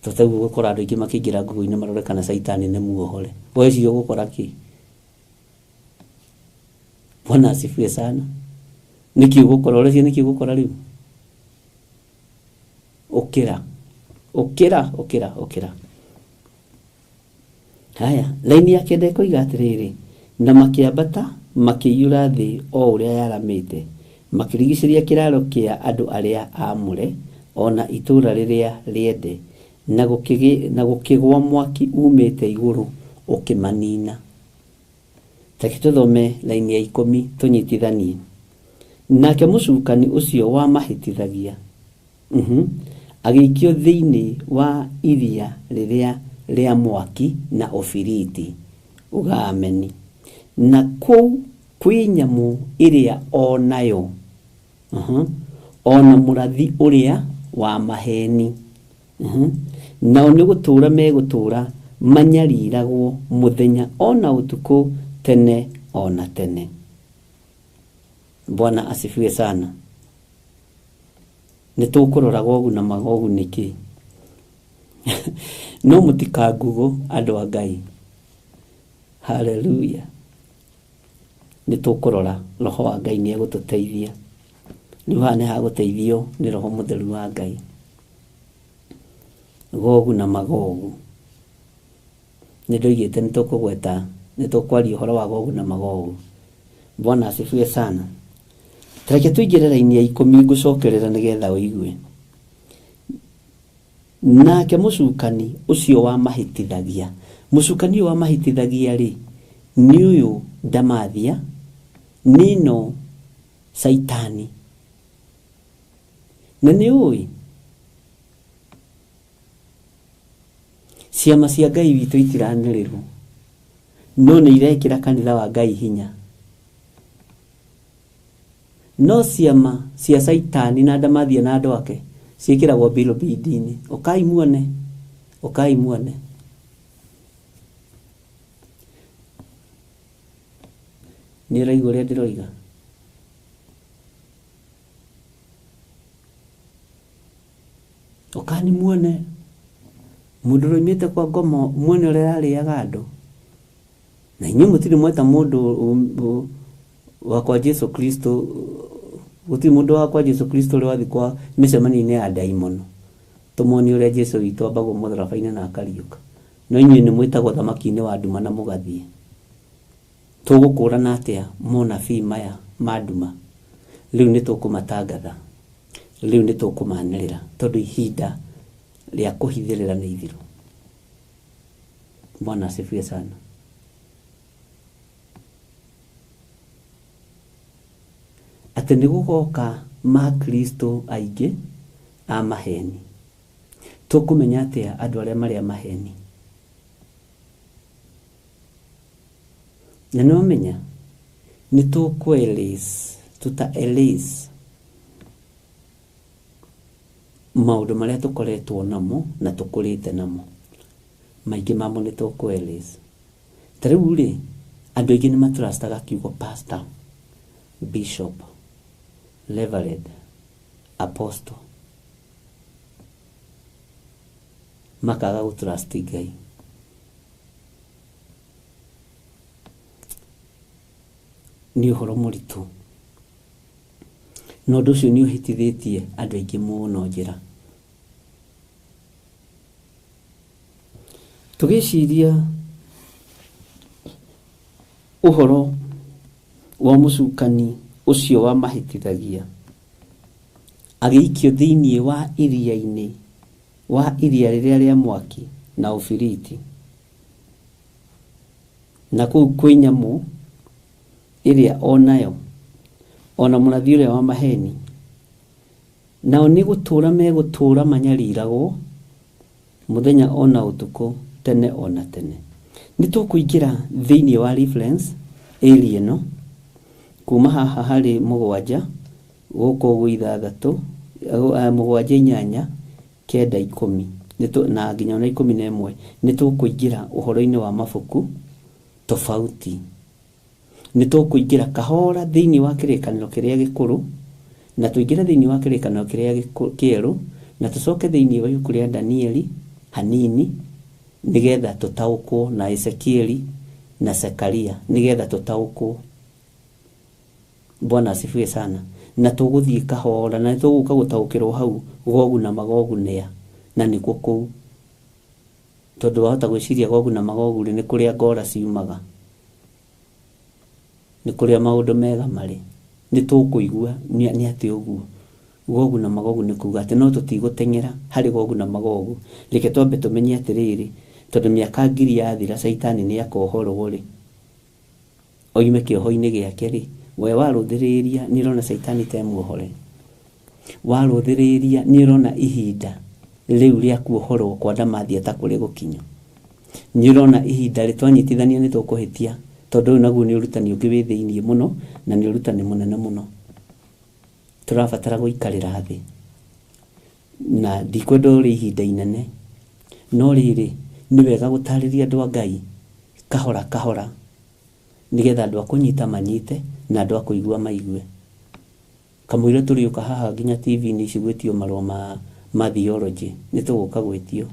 To taguo ũgũkora andũ aingĩ makĩingĩra ngũgũ-inĩ marore kana caitani nĩ muohore. Weciria ũgũkora kĩ? Bwana asifiwe sana. Nĩkĩ ũgũkora? Ũreciria nĩkĩ ũgũkora rĩu? Ũkĩra. Ũkĩra, ũkĩra, ũkĩra. Haya, laini ya kenda ĩkoiga atĩrĩrĩ, na makĩambata makĩiyũra thĩ o ũrĩa yaramĩte, makĩrigicĩria kĩraaro kĩa andũ arĩa aamũre, o na itũũra rĩrĩa rĩende, na gũkĩgwa mwaki uumĩte igũrũ ũkĩmanina. Ta reke tũthome laini ya ikũmi tũnyitithanie. Nake mũcukani ũcio wamahĩtithagia, agĩikio thĩinĩ wa iria rĩrĩa rĩa mwaki na ũbiriti, uga ameni, na kũu kwĩ nyamũ ĩrĩa o nayo, o na mũrathi ũrĩa wa maheni, nao nĩ gũtũũra megũtũũra manyariragwo mũthenya o na ũtukũ tene o na tene. Bwana asifiwe sana. Nĩ tũkũrora Gogu na Magogu nĩkĩ. No mũtikangugũ andũ a Ngai. Haleluya. Nĩ tũkũrora Roho wa Ngai nĩ egũtũteithia. Rĩu haha nĩ hagũteithio nĩ Roho Mũtheru wa Ngai. Gogu na Magogu. Nĩ ndoigĩte nĩ tũkũgweta, nĩ tũkwaria ũhoro wa Gogu na Magogu. Bwana asifiwe sana. Ta reke tũingĩre raini ya ikũmi ngũcokerera nĩgetha ũigue. Nake mũcukani ũcio wamahĩtithagia, mũcukani ũyũ wamahĩtithagia rĩ, nĩ ũyũ Ndamathia, nĩ ĩno Caitani. Na nĩ ũĩ ciama cia Ngai witũ itiranĩrĩrwo, no nĩ irekĩra kanitha wa Ngai hinya. No ciama cia Caitani na Ndamathia na andũ ake ciĩkĩragwo billboard-inĩ. Ũkai muone, ũkai muone. Nĩ ũraigua ũrĩa ndĩroiga? Ũkani muone mũndũ ũroimĩte kwa ngomo muone ũrĩa ararĩaga andũ. Na inyuĩ mũtirĩ mweta mũndũ wa kwa Jesu Kristo, gũtirĩ mũndũ wa kwa Jesu Kristo ũrĩ wathiĩ kwa mĩcemanio-inĩ ya ndaimono. Tũmuonie ũrĩa Jesu witũ ambagwo mũtharaba-inĩ na akariũka. No inyuĩ nĩ mwĩtagwo thamaki-inĩ wa nduma na mũgathiĩ. Tũgũkũrana atĩa monabii maya ma nduma? Rĩu nĩ tũkũmatangatha. Rĩu nĩ tũkũmanĩrĩra tondũ ihinda rĩa kũhithĩrĩra nĩ ithiru. Bwana asifiwe sana. Atĩ nĩ gũgoka makristo aingĩ a maheni. Tũkũmenya atĩa andũ arĩa marĩ a maheni? Na nĩ wamenya nĩ tũkũ erase, tũta erase maũndũ marĩa tũkoretwo namo na tũkũrĩte namo. Maingĩ mamo nĩ tũkũ erase. Ta rĩu rĩ, andũ aingĩ nĩ matrustaga kiugo pastor, bishop, reverend, apostle. Makaga gũ trust Ngai. Nĩ ũhoro mũritũ. Na ũndũ ũcio nĩ ũhĩtithĩtie andũ aingĩ mũno njĩra. Tũgĩciria ũhoro wa mũcukani ũcio wamahĩtithagia, agĩikio thĩinĩ wa iria-inĩ, wa iria rĩrĩa rĩa mwaki na ũbiriti. Na kũu kwĩ nyamũ ĩrĩa o nayo, o na mũrathi ũrĩa wa maheni, nao nĩ gũtũũra megũtũũra manyariragwo mũthenya o na ũtukũ tene o na tene. Nĩ tũkũingĩra thĩinĩ wa reference area ĩno, kuma haha harĩ mũgwanja gũkũ ũguo ithathatũ, mũgwanja inyanya kenda ikũmi. na nginya ona 11 nĩ tũkũingĩra ũhoro-inĩ wa mabuku tofauti. Nĩ tũkũingĩra kahora thĩinĩ wa kĩrĩkanĩro kĩrĩa gĩkũrũ, na tũingĩre thĩinĩ wa kĩrĩkanĩro kĩrĩa kĩerũ, na tũcoke thĩinĩ wa ibuku rĩa Danieli hanini, nĩgetha tũtaũkwo, na Ezekieli na Zekaria, nĩgetha tũtaũkwo. Bwana asifiwe sana. Na tũgũthiĩ kahora, na nĩtũgũka gũtaũkĩrwo hau Gogu na Magogu nĩa, na nĩkuo kũu. Tondũ wahota gwĩciria Gogu na Magogu rĩ, nĩ kũrĩa ngora ciumaga, nĩ kũrĩa maũndũ mega marĩ. Nĩ tũkũigua nĩ atĩ ũguo Gogu na Magogu nĩ kuga atĩ no tũtigũteng'era harĩ Gogu na Magogu. Reke twambe tũmenye atĩrĩrĩ, tondũ mĩaka 1000 yathira Caitani nĩ akohorwo rĩ, oime kĩoho-inĩ gĩake rĩ, we warũthĩrĩria nĩ ũrona Caitani te muohore. Warũthĩrĩria nĩ ũrona ihinda rĩu rĩa kuohorwo kwa Ndamathia ta kũrĩ gũkinya. Nĩ ũrona ihinda rĩtwanyitithania nĩ tũkũhĩtia, tondũ ũyũ naguo nĩ ũrutani ũngĩ wĩ thĩiniĩ mũno, na nĩ ũrutani mũnene mũno. Tũrabatara gũikarĩra thĩ, na ndikwenda ũrĩ ihinda inene, no rĩrĩ nĩ wega gũtarĩria andũ a Ngai kahora kahora, nĩgetha andũ a kũnyita manyite na andũ a kũigua maigue. Kamũira tũrĩũka haha nginya TV-inĩ ici gwĩtio marũa ma theology, nĩ tũgũka gwĩtio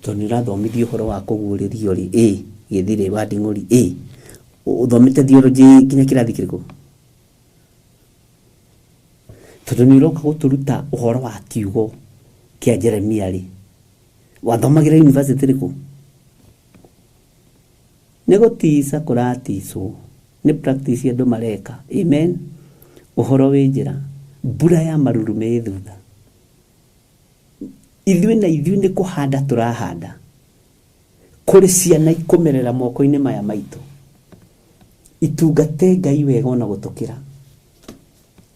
tondũ nĩ ũrathomithio ũhoro wa kũguũrĩrio rĩ, ĩ gĩthirĩ wa nding'ũri, ĩ ũthomete theology nginya kĩrathi kĩrĩkũ? Tondũ nĩ ũroka gũtũruta ũhoro wa kiugo kĩa Jeremia rĩ, wathomagĩra university rĩkũ? Nĩ gũtica kũraticwo, nĩ practice andũ mareka. Amen. Ũhoro wĩ njĩra, mbura ya marurumĩ ĩ thutha. Ithuĩ na ithuĩ nĩ kũhanda tũrahanda, kũrĩ ciana ikũmerera moko-inĩ maya maitũ, itungate Ngai wega ona gũtũkĩra.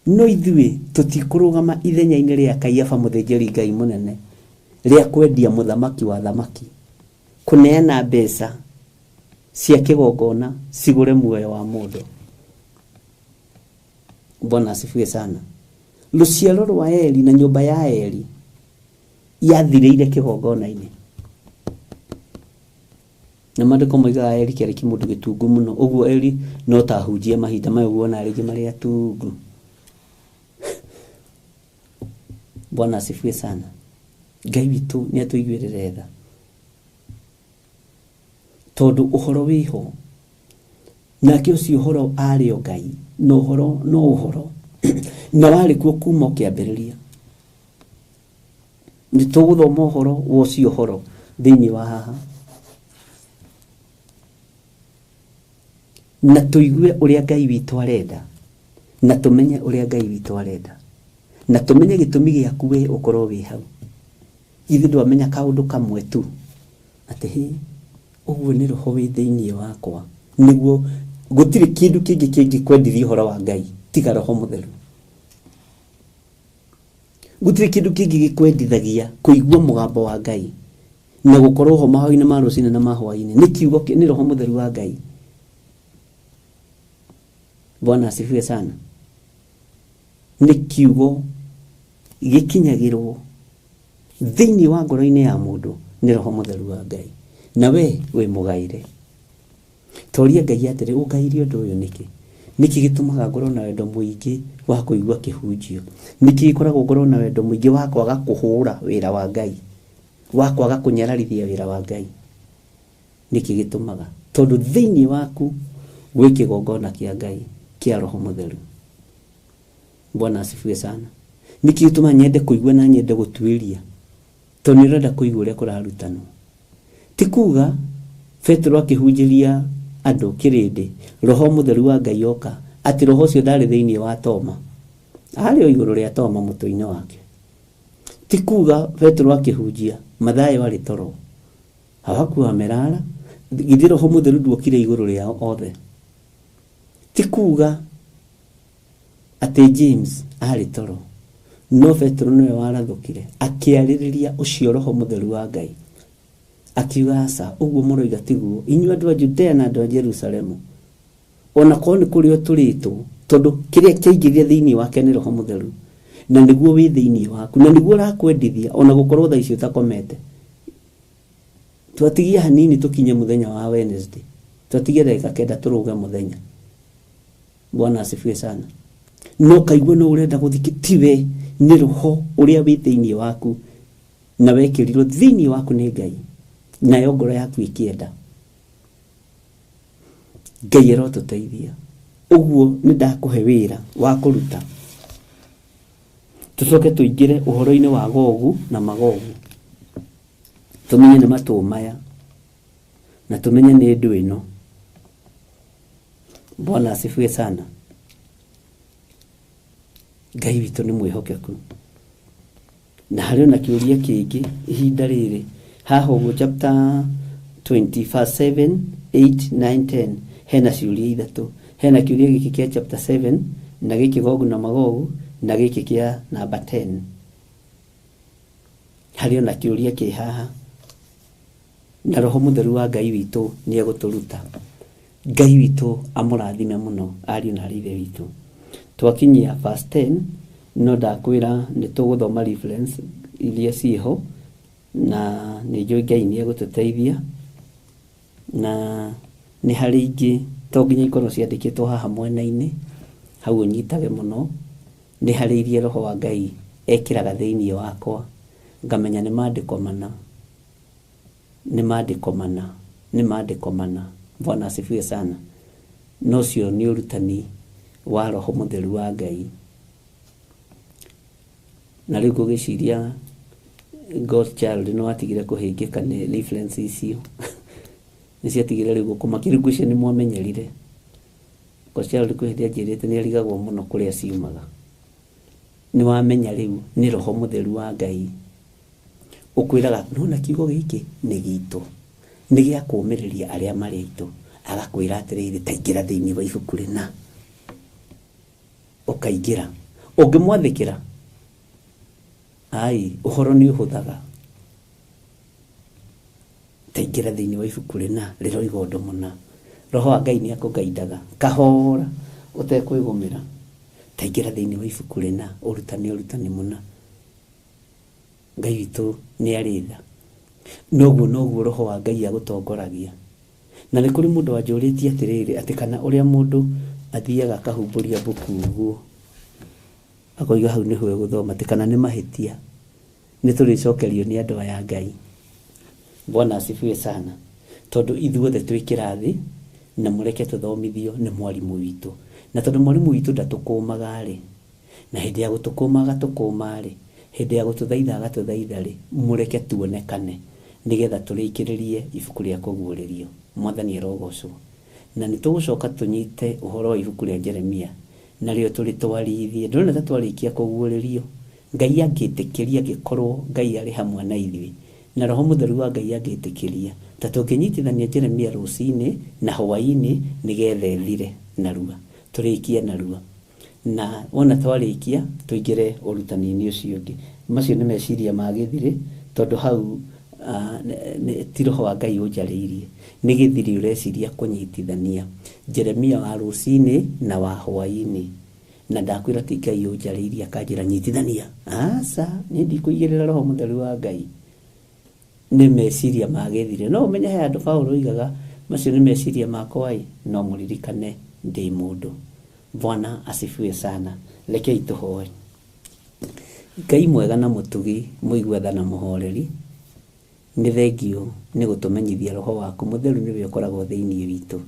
No ithuĩ tũtikũrũgama ithenya-inĩ rĩa Kaiafa mũthĩnjĩri Ngai mũnene, rĩa kwendia mũthamaki wa thamaki, kũneana mbeca cia kĩgongona cigũre muoyo wa mũndũ. Bwana asifiwe sana. Rũciaro rwa Eli na nyũmba ya Eli yathirĩire kĩgongona-inĩ. Na maandĩko moigaga Eli kĩarĩ kĩmũndũ gĩtungu mũno, ũguo Eli no ta ahunjia mahinda maya ũguo ona rĩngĩ marĩ atungu. Bwana asifiwe sana. Ngai witũ nĩ atũiguĩrĩre tha, tondũ ũhoro wĩho, nake ũcio ũhoro arĩ o Ngai, na ũhoro no ũhoro, na warĩ kuo kuma ũkĩambĩrĩria. Nĩ tũgũthoma ũhoro wa ũcio ũhoro thĩinĩ wa haha, na tũigue ũrĩa Ngai witũ arenda, na tũmenye ũrĩa Ngai witũ arenda, na tũmenye gĩtũmi gĩaku we ũkorwo wĩ hau. Ithuĩ ndwamenya kaũndũ kamwe tu, atĩ hĩ, ũguo nĩ roho wĩ thĩinĩ wakwa, nĩguo gũtirĩ kĩndũ kĩngĩ kĩngĩkwendithia ũhoro wa Ngai tiga roho mũtheru. Gũtirĩ kĩndũ kĩngĩ gĩkwendithagia kũigua mũgambo wa Ngai na gũkorwo ho mahoya-inĩ ma rũcinĩ na ma hwaĩ-inĩ, nĩ kiugo nĩ roho mũtheru wa Ngai. Bwana asifiwe sana. Nĩ kiugo gĩkinyagĩrwo thĩinĩ wa ngoro-inĩ ya mũndũ nĩ roho mũtheru wa Ngai, na we wĩ mũgaire. Toria Ngai atĩrĩ, ũngaire ũndũ ũyũ nĩkĩ? Nĩkĩ gĩtũmaga ngorwo na wendo mũingĩ wa kũigua kĩhunjio? Nĩkĩ gĩkoragwo ngorwo na wendo mũingĩ wa kwaga kũhũra wĩra wa Ngai, wa kwaga kũnyararithia wĩra wa Ngai? Nĩkĩ gĩtũmaga? Tondũ thĩinĩ waku gwĩ kĩgongona kĩa Ngai kĩa roho mũtheru. Bwana asifiwe sana. Nĩkĩ gĩtũmaga nyende kũigua na nyende gũtuĩria? Tondũ nĩ ũrenda kũigua ũrĩa kũrarutanwo. Ti kuga Petero akĩhunjĩria andũ kĩrĩndĩ roho mũtheru wa Ngai oka, atĩ roho ũcio ndarĩ thĩinĩ wa Toma, arĩ o igũrũ rĩa Toma mũtwe-inĩ wake. Ti kuga Petero akĩhunjia Mathayo arĩ toro, hawakuwa wamelala, githĩ roho mũtheru nduokire igũrũ rĩao othe. Ti kuga atĩ James arĩ toro, no Petero nĩwe warathũkire akĩarĩrĩria ũcio roho mũtheru wa Ngai, akiuga aca, ũguo mũroiga tiguo, inyuĩ andũ a Judea na andũ a Jerusalemu, ona korwo nĩ kũrĩ ũtũrĩtwo, tondũ kĩrĩa kĩaingĩrire thĩinĩ wake nĩ roho mũtheru, na nĩguo wĩ thĩinĩ waku, na nĩguo ũrakwendithia ona gũkorwo thaa ici ũtakomete. Twatigia hanini tũkinye mũthenya wa Wednesday, twatigia ndagĩka 9 tũrũge mũthenya. Bwana asifiwe sana. No kaigua no ũrenda gũthiĩ, tiwe, nĩ roho ũrĩa wĩ thĩinĩ waku na wekĩrirwo thĩinĩ waku nĩ Ngai, nayo ngoro yaku ĩkĩenda. Ngai arotũteithia. Ũguo nĩ ndakũhe wĩra wa kũruta, tũcoke tũingĩre ũhoro-inĩ wa Gogu na Magogu, tũmenye nĩ matũ maya na tũmenye nĩ ndũ ĩno. Bwana asifiwe sana. Ngai witũ nĩ mwĩhokeku. Na harĩ ona kĩũria kĩngĩ ihinda rĩrĩ haha ũguo chapter 20 verse 7 8 9 10, hena ciũria ithatũ. Hena kĩũria gĩkĩ kĩa chapter 7 na gĩkĩ Gogu na Magogu na gĩkĩ kĩa namba 10. Harĩ ona kĩũria kĩ haha, na Roho Mũtheru wa Ngai witũ nĩ egũtũruta. Ngai witũ amũrathime mũno ariũ na arĩ ithe witũ. Twakinyia verse 10, no ndakwĩra nĩ tũgũthoma reference iria ciĩho, na nĩ njũĩ Ngai nĩ egũtũteithia. Na nĩ harĩ ingĩ to nginya ikorwo ciandĩkĩtwo haha mwena-inĩ, hau ũnyitage mũno. Nĩ harĩ iria Roho wa Ngai ekĩraga thĩinĩ wakwa, ngamenya nĩ maandĩko mana, nĩ maandĩko mana, nĩ maandĩko mana. Bwana asifiwe sana. No ũcio nĩ ũrutani wa Roho Mũtheru wa Ngai. Na rĩu ngũgĩciria God child nĩ watigire kũhĩngĩka nĩ reference icio, nĩ ciatigire rĩu gũkũmakia. Rĩu ngwĩciria nĩ mwamenyerire. God child kwĩ hĩndĩ anjĩrĩte nĩ arigagwo mũno kũrĩa ciumaga. Nĩ wamenya rĩu nĩ Roho Mũtheru wa Ngai ũkwĩraga nona kiugo gĩkĩ nĩ gitũ, nĩ gĩa kũũmĩrĩria arĩa marĩ aitũ. Agakwĩra atĩrĩrĩ, ta ingĩra thĩinĩ wa ibuku rĩna, ũkaingĩra. Ũngĩmwathĩkĩra, ai, ũhoro nĩ ũhũthaga. Ta ingĩra thĩinĩ wa ibuku rĩna rĩroiga ũndũ mũna. Roho wa Ngai nĩ akũgaindaga kahora ũtekwĩgũmĩra. Ta ingĩra thĩinĩ wa ibuku rĩna ũrutani ũrutani mũna. Ngai witũ nĩ arĩ tha. Noguo noguo Roho wa Ngai agũtongoragia. Na nĩ kũrĩ mũndũ wanjũrĩtie atĩrĩrĩ, atĩ kana ũrĩa mũndũ athiaga akahumbũria mbuku ũguo akoiga hau nĩho egũthoma, atĩ kana nĩ mahĩtia. Nĩ tũrĩcokerio nĩ andũ aya Ngai. Bwana asifiwe sana. Tondũ ithuothe twĩ kĩrathi na mũreke tũthomithio nĩ mwarimũ witũ. Na tondũ mwarimũ witũ ndatũkũmaga rĩ, na hĩndĩ ya gũtũkũma agatũkũma rĩ, hĩndĩ ya gũtũthaitha agatũthaitha rĩ, mũreke tuonekane nĩgetha tũrĩkĩrĩrie ibuku rĩa kũguũrĩrio. Mwathani arogocwo. Na nĩ tũgũcoka tũnyite ũhoro wa ibuku rĩa Jeremia narĩo tũrĩtwarithie. Ndĩrona ta twarĩkia kũguũrĩrio. Ngai angĩtĩkĩria, angĩkorwo Ngai arĩ hamwe na ithuĩ na Roho Mũtheru wa Ngai angĩtĩkĩria, ta tũngĩnyitithania Jeremia rũcinĩ na hwaĩ-inĩ nĩgetha ĩthire narua, tũrĩkie narua. Na wona twarĩkia tũingĩre ũrutani-inĩ ũcio ũngĩ. Macio nĩ meciria ma gĩthirĩ, tondũ hau ti Roho wa Ngai ũnjarĩirie, nĩ gĩthirĩ ũreciria kũnyitithania Jeremia wa rũcinĩ na wa hwaĩ-inĩ. Na ndakwĩra ti Ngai ũnjarĩirie akanjĩra nyitithania, aca, niĩ ndikũigĩrĩra Roho Mũtheru wa Ngai. Nĩ meciria ma gĩthirĩ. No ũmenye he handũ Paũlũ oigaga macio nĩ meciria makwa ĩ, no mũririkane ndĩ mũndũ. Bwana asifiwe sana. Rekei tũhoe. Ngai mwega na mũtugi, mũigua tha na mũhoreri, nĩ thengio nĩ gũtũmenyithia Roho waku Mũtheru nĩwe ũkoragwo thĩinĩ witũ.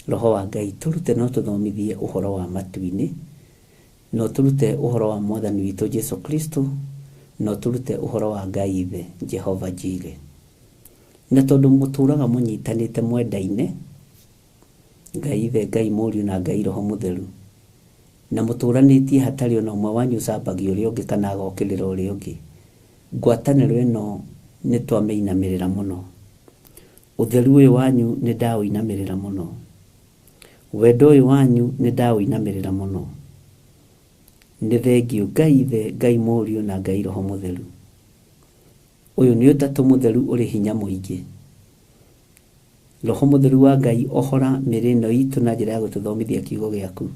Roho wa Ngai tũrute no tũthomithie ũhoro wa matu-inĩ, no tũrute ũhoro wa Mwathani witũ Jesu Kristo, no tũrute ũhoro wa Ngai Ithe Jehova Jireh. Na tondũ mũtũraga mũnyitanĩte mwendaine, Ngai Ithe, Ngai Mũriũ na Ngai Roho Mũtheru, na mũtũranĩtie hatarĩ ona ũmwe wanyu ũcambagia ũrĩa ũngĩ kana agokĩrĩra ũrĩa ũngĩ, ngwatanĩro ĩno nĩ twamĩinamĩrĩra mũno. Ũtheru ũyũ wanyu nĩ ndaũinamĩrĩra mũno. Wendo ũyũ wanyu nĩ ndaũinamĩrĩra mũno. Nĩ thengio Ngai Ithe, Ngai Mũriũ na Ngai Roho Mũtheru. Ũyũ nĩ ũtatũ mũtheru ũrĩ hinya mũingĩ. Roho Mũtheru wa Ngai ohora mĩĩrĩ ĩno itũ na njĩra ya gũtũthomithia kiugo gĩaku.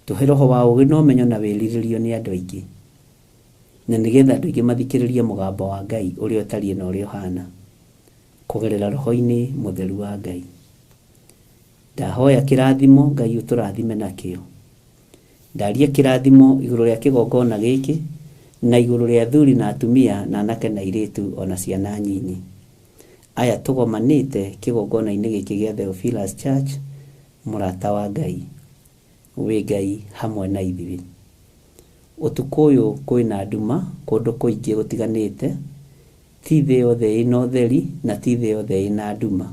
Tũhe roho wa ũũgĩ na ũmenyo na wĩrirĩrio nĩ andũ aingĩ, na nĩgetha andũ aingĩ mathikĩrĩrie mũgambo wa Ngai ũrĩa ũtariĩ na ũrĩa ũhana. Kũgerera roho-inĩ mũtheru wa Ngai. Ndahoya kĩrathimo Ngai ũtũrathime nakĩo. Ndaria kĩrathimo igũrũ rĩa kĩgongona gĩkĩ na igũrũ rĩa athuri na atumia na anake na airĩtu ona ciana nyinyi. Aya tũgomanĩte kĩgongona-inĩ gĩkĩ gĩa Theophilus Church, mũrata wa Ngai, wĩ Ngai hamwe na ithuĩ. Ũtukũ ũyũ kwĩna nduma kũndũ kũingĩ gũtiganĩte, ti thĩ yothe ĩna ũtheri na ti thĩ yothe ĩna nduma.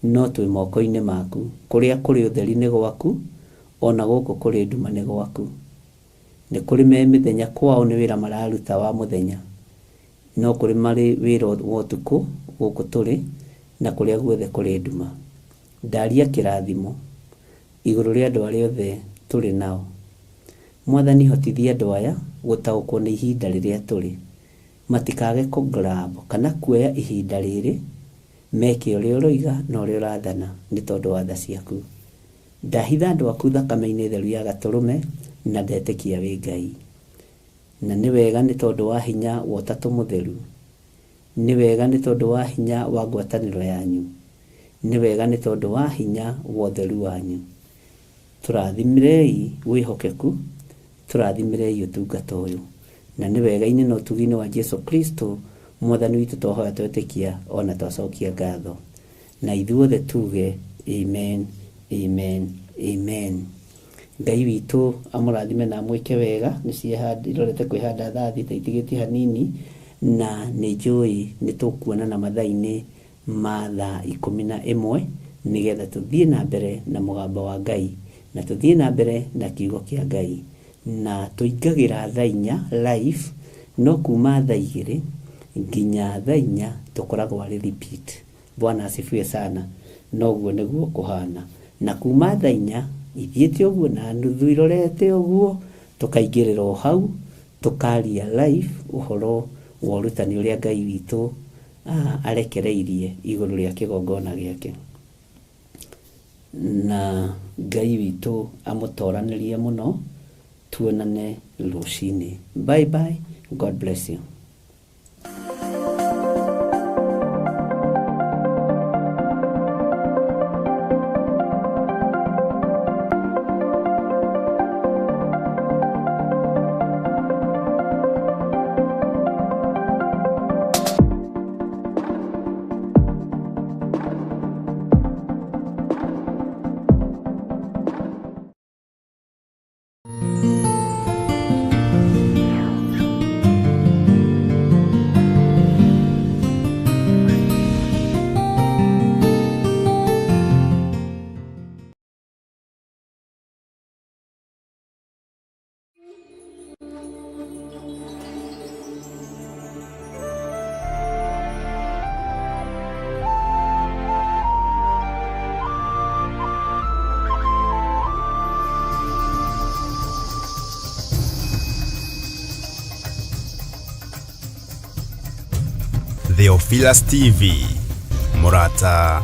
No twĩ moko-inĩ maku, kũrĩa kũrĩ ũtheri nĩ gwaku, ona gũkũ kũrĩ nduma nĩ gwaku. Nĩ kũrĩ me mĩthenya kwao nĩ wĩra mararuta wa mũthenya, no kũrĩ marĩ wĩra wa ũtukũ gũkũ tũrĩ na kũrĩa guothe kũrĩ nduma. Ndaria kĩrathimo igũrũ rĩa andũ arĩa othe tũrĩ nao. Mwathani hotithia andũ aya gũtaũkwo nĩ ihinda rĩrĩa tũrĩ. Matikage kũ grab kana kuoya ihinda rĩrĩ meke ũrĩa ũroiga na ũrĩa ũrathana nĩ tondũ wa tha ciaku. Ndahitha andũ aku thakame-inĩ theru ya gatũrũme na ndetĩkia wĩ Ngai. Na nĩ wega nĩ tondũ wa hinya wa ũtatũ mũtheru. Nĩ wega nĩ tondũ wa hinya wa ngwatanĩro yanyu. Nĩ wega nĩ tondũ wa hinya wa ũtheru wanyu. Tũrathimĩrei wĩhokeku, tũrathimĩrei ũtungata ũyũ. Na nĩ wega-inĩ na ũtugi-inĩ wa Jesu Kristo mwathani witũ twahoya twetĩkia ona twacokia ngatho. Na ithuothe tuge amen, amen, amen. Ngai witũ amũrathime na amwĩke wega. Nĩ irorete kwĩhanda thaa thita itigĩtie hanini, na nĩ njũĩ nĩ tũkuonana mathaa-inĩ ma thaa 11 nĩgetha tũthiĩ na mbere na mũgambo wa Ngai, na tũthiĩ na mbere na kiugo kĩa Ngai. Na tũingagĩra thaa 4 live, no kuma thaa 2 nginya thaa 4 tũkoragwo arĩ repeat. Bwana asifiwe sana. Noguo nĩguo kũhana. Na kuma thaa 4 ithiĩte ũguo na nuthu irorete ũguo, tũkaingĩrĩra o hau, tũkaria live ũhoro wa ũrutani ũrĩa Ngai witũ arekereirie igũrũ rĩa kĩgongona gĩake. Na Ngai witũ amũtoranĩrie mũno, tuonane rũcinĩ. Bye bye, God bless you. Theophilus TV, Murata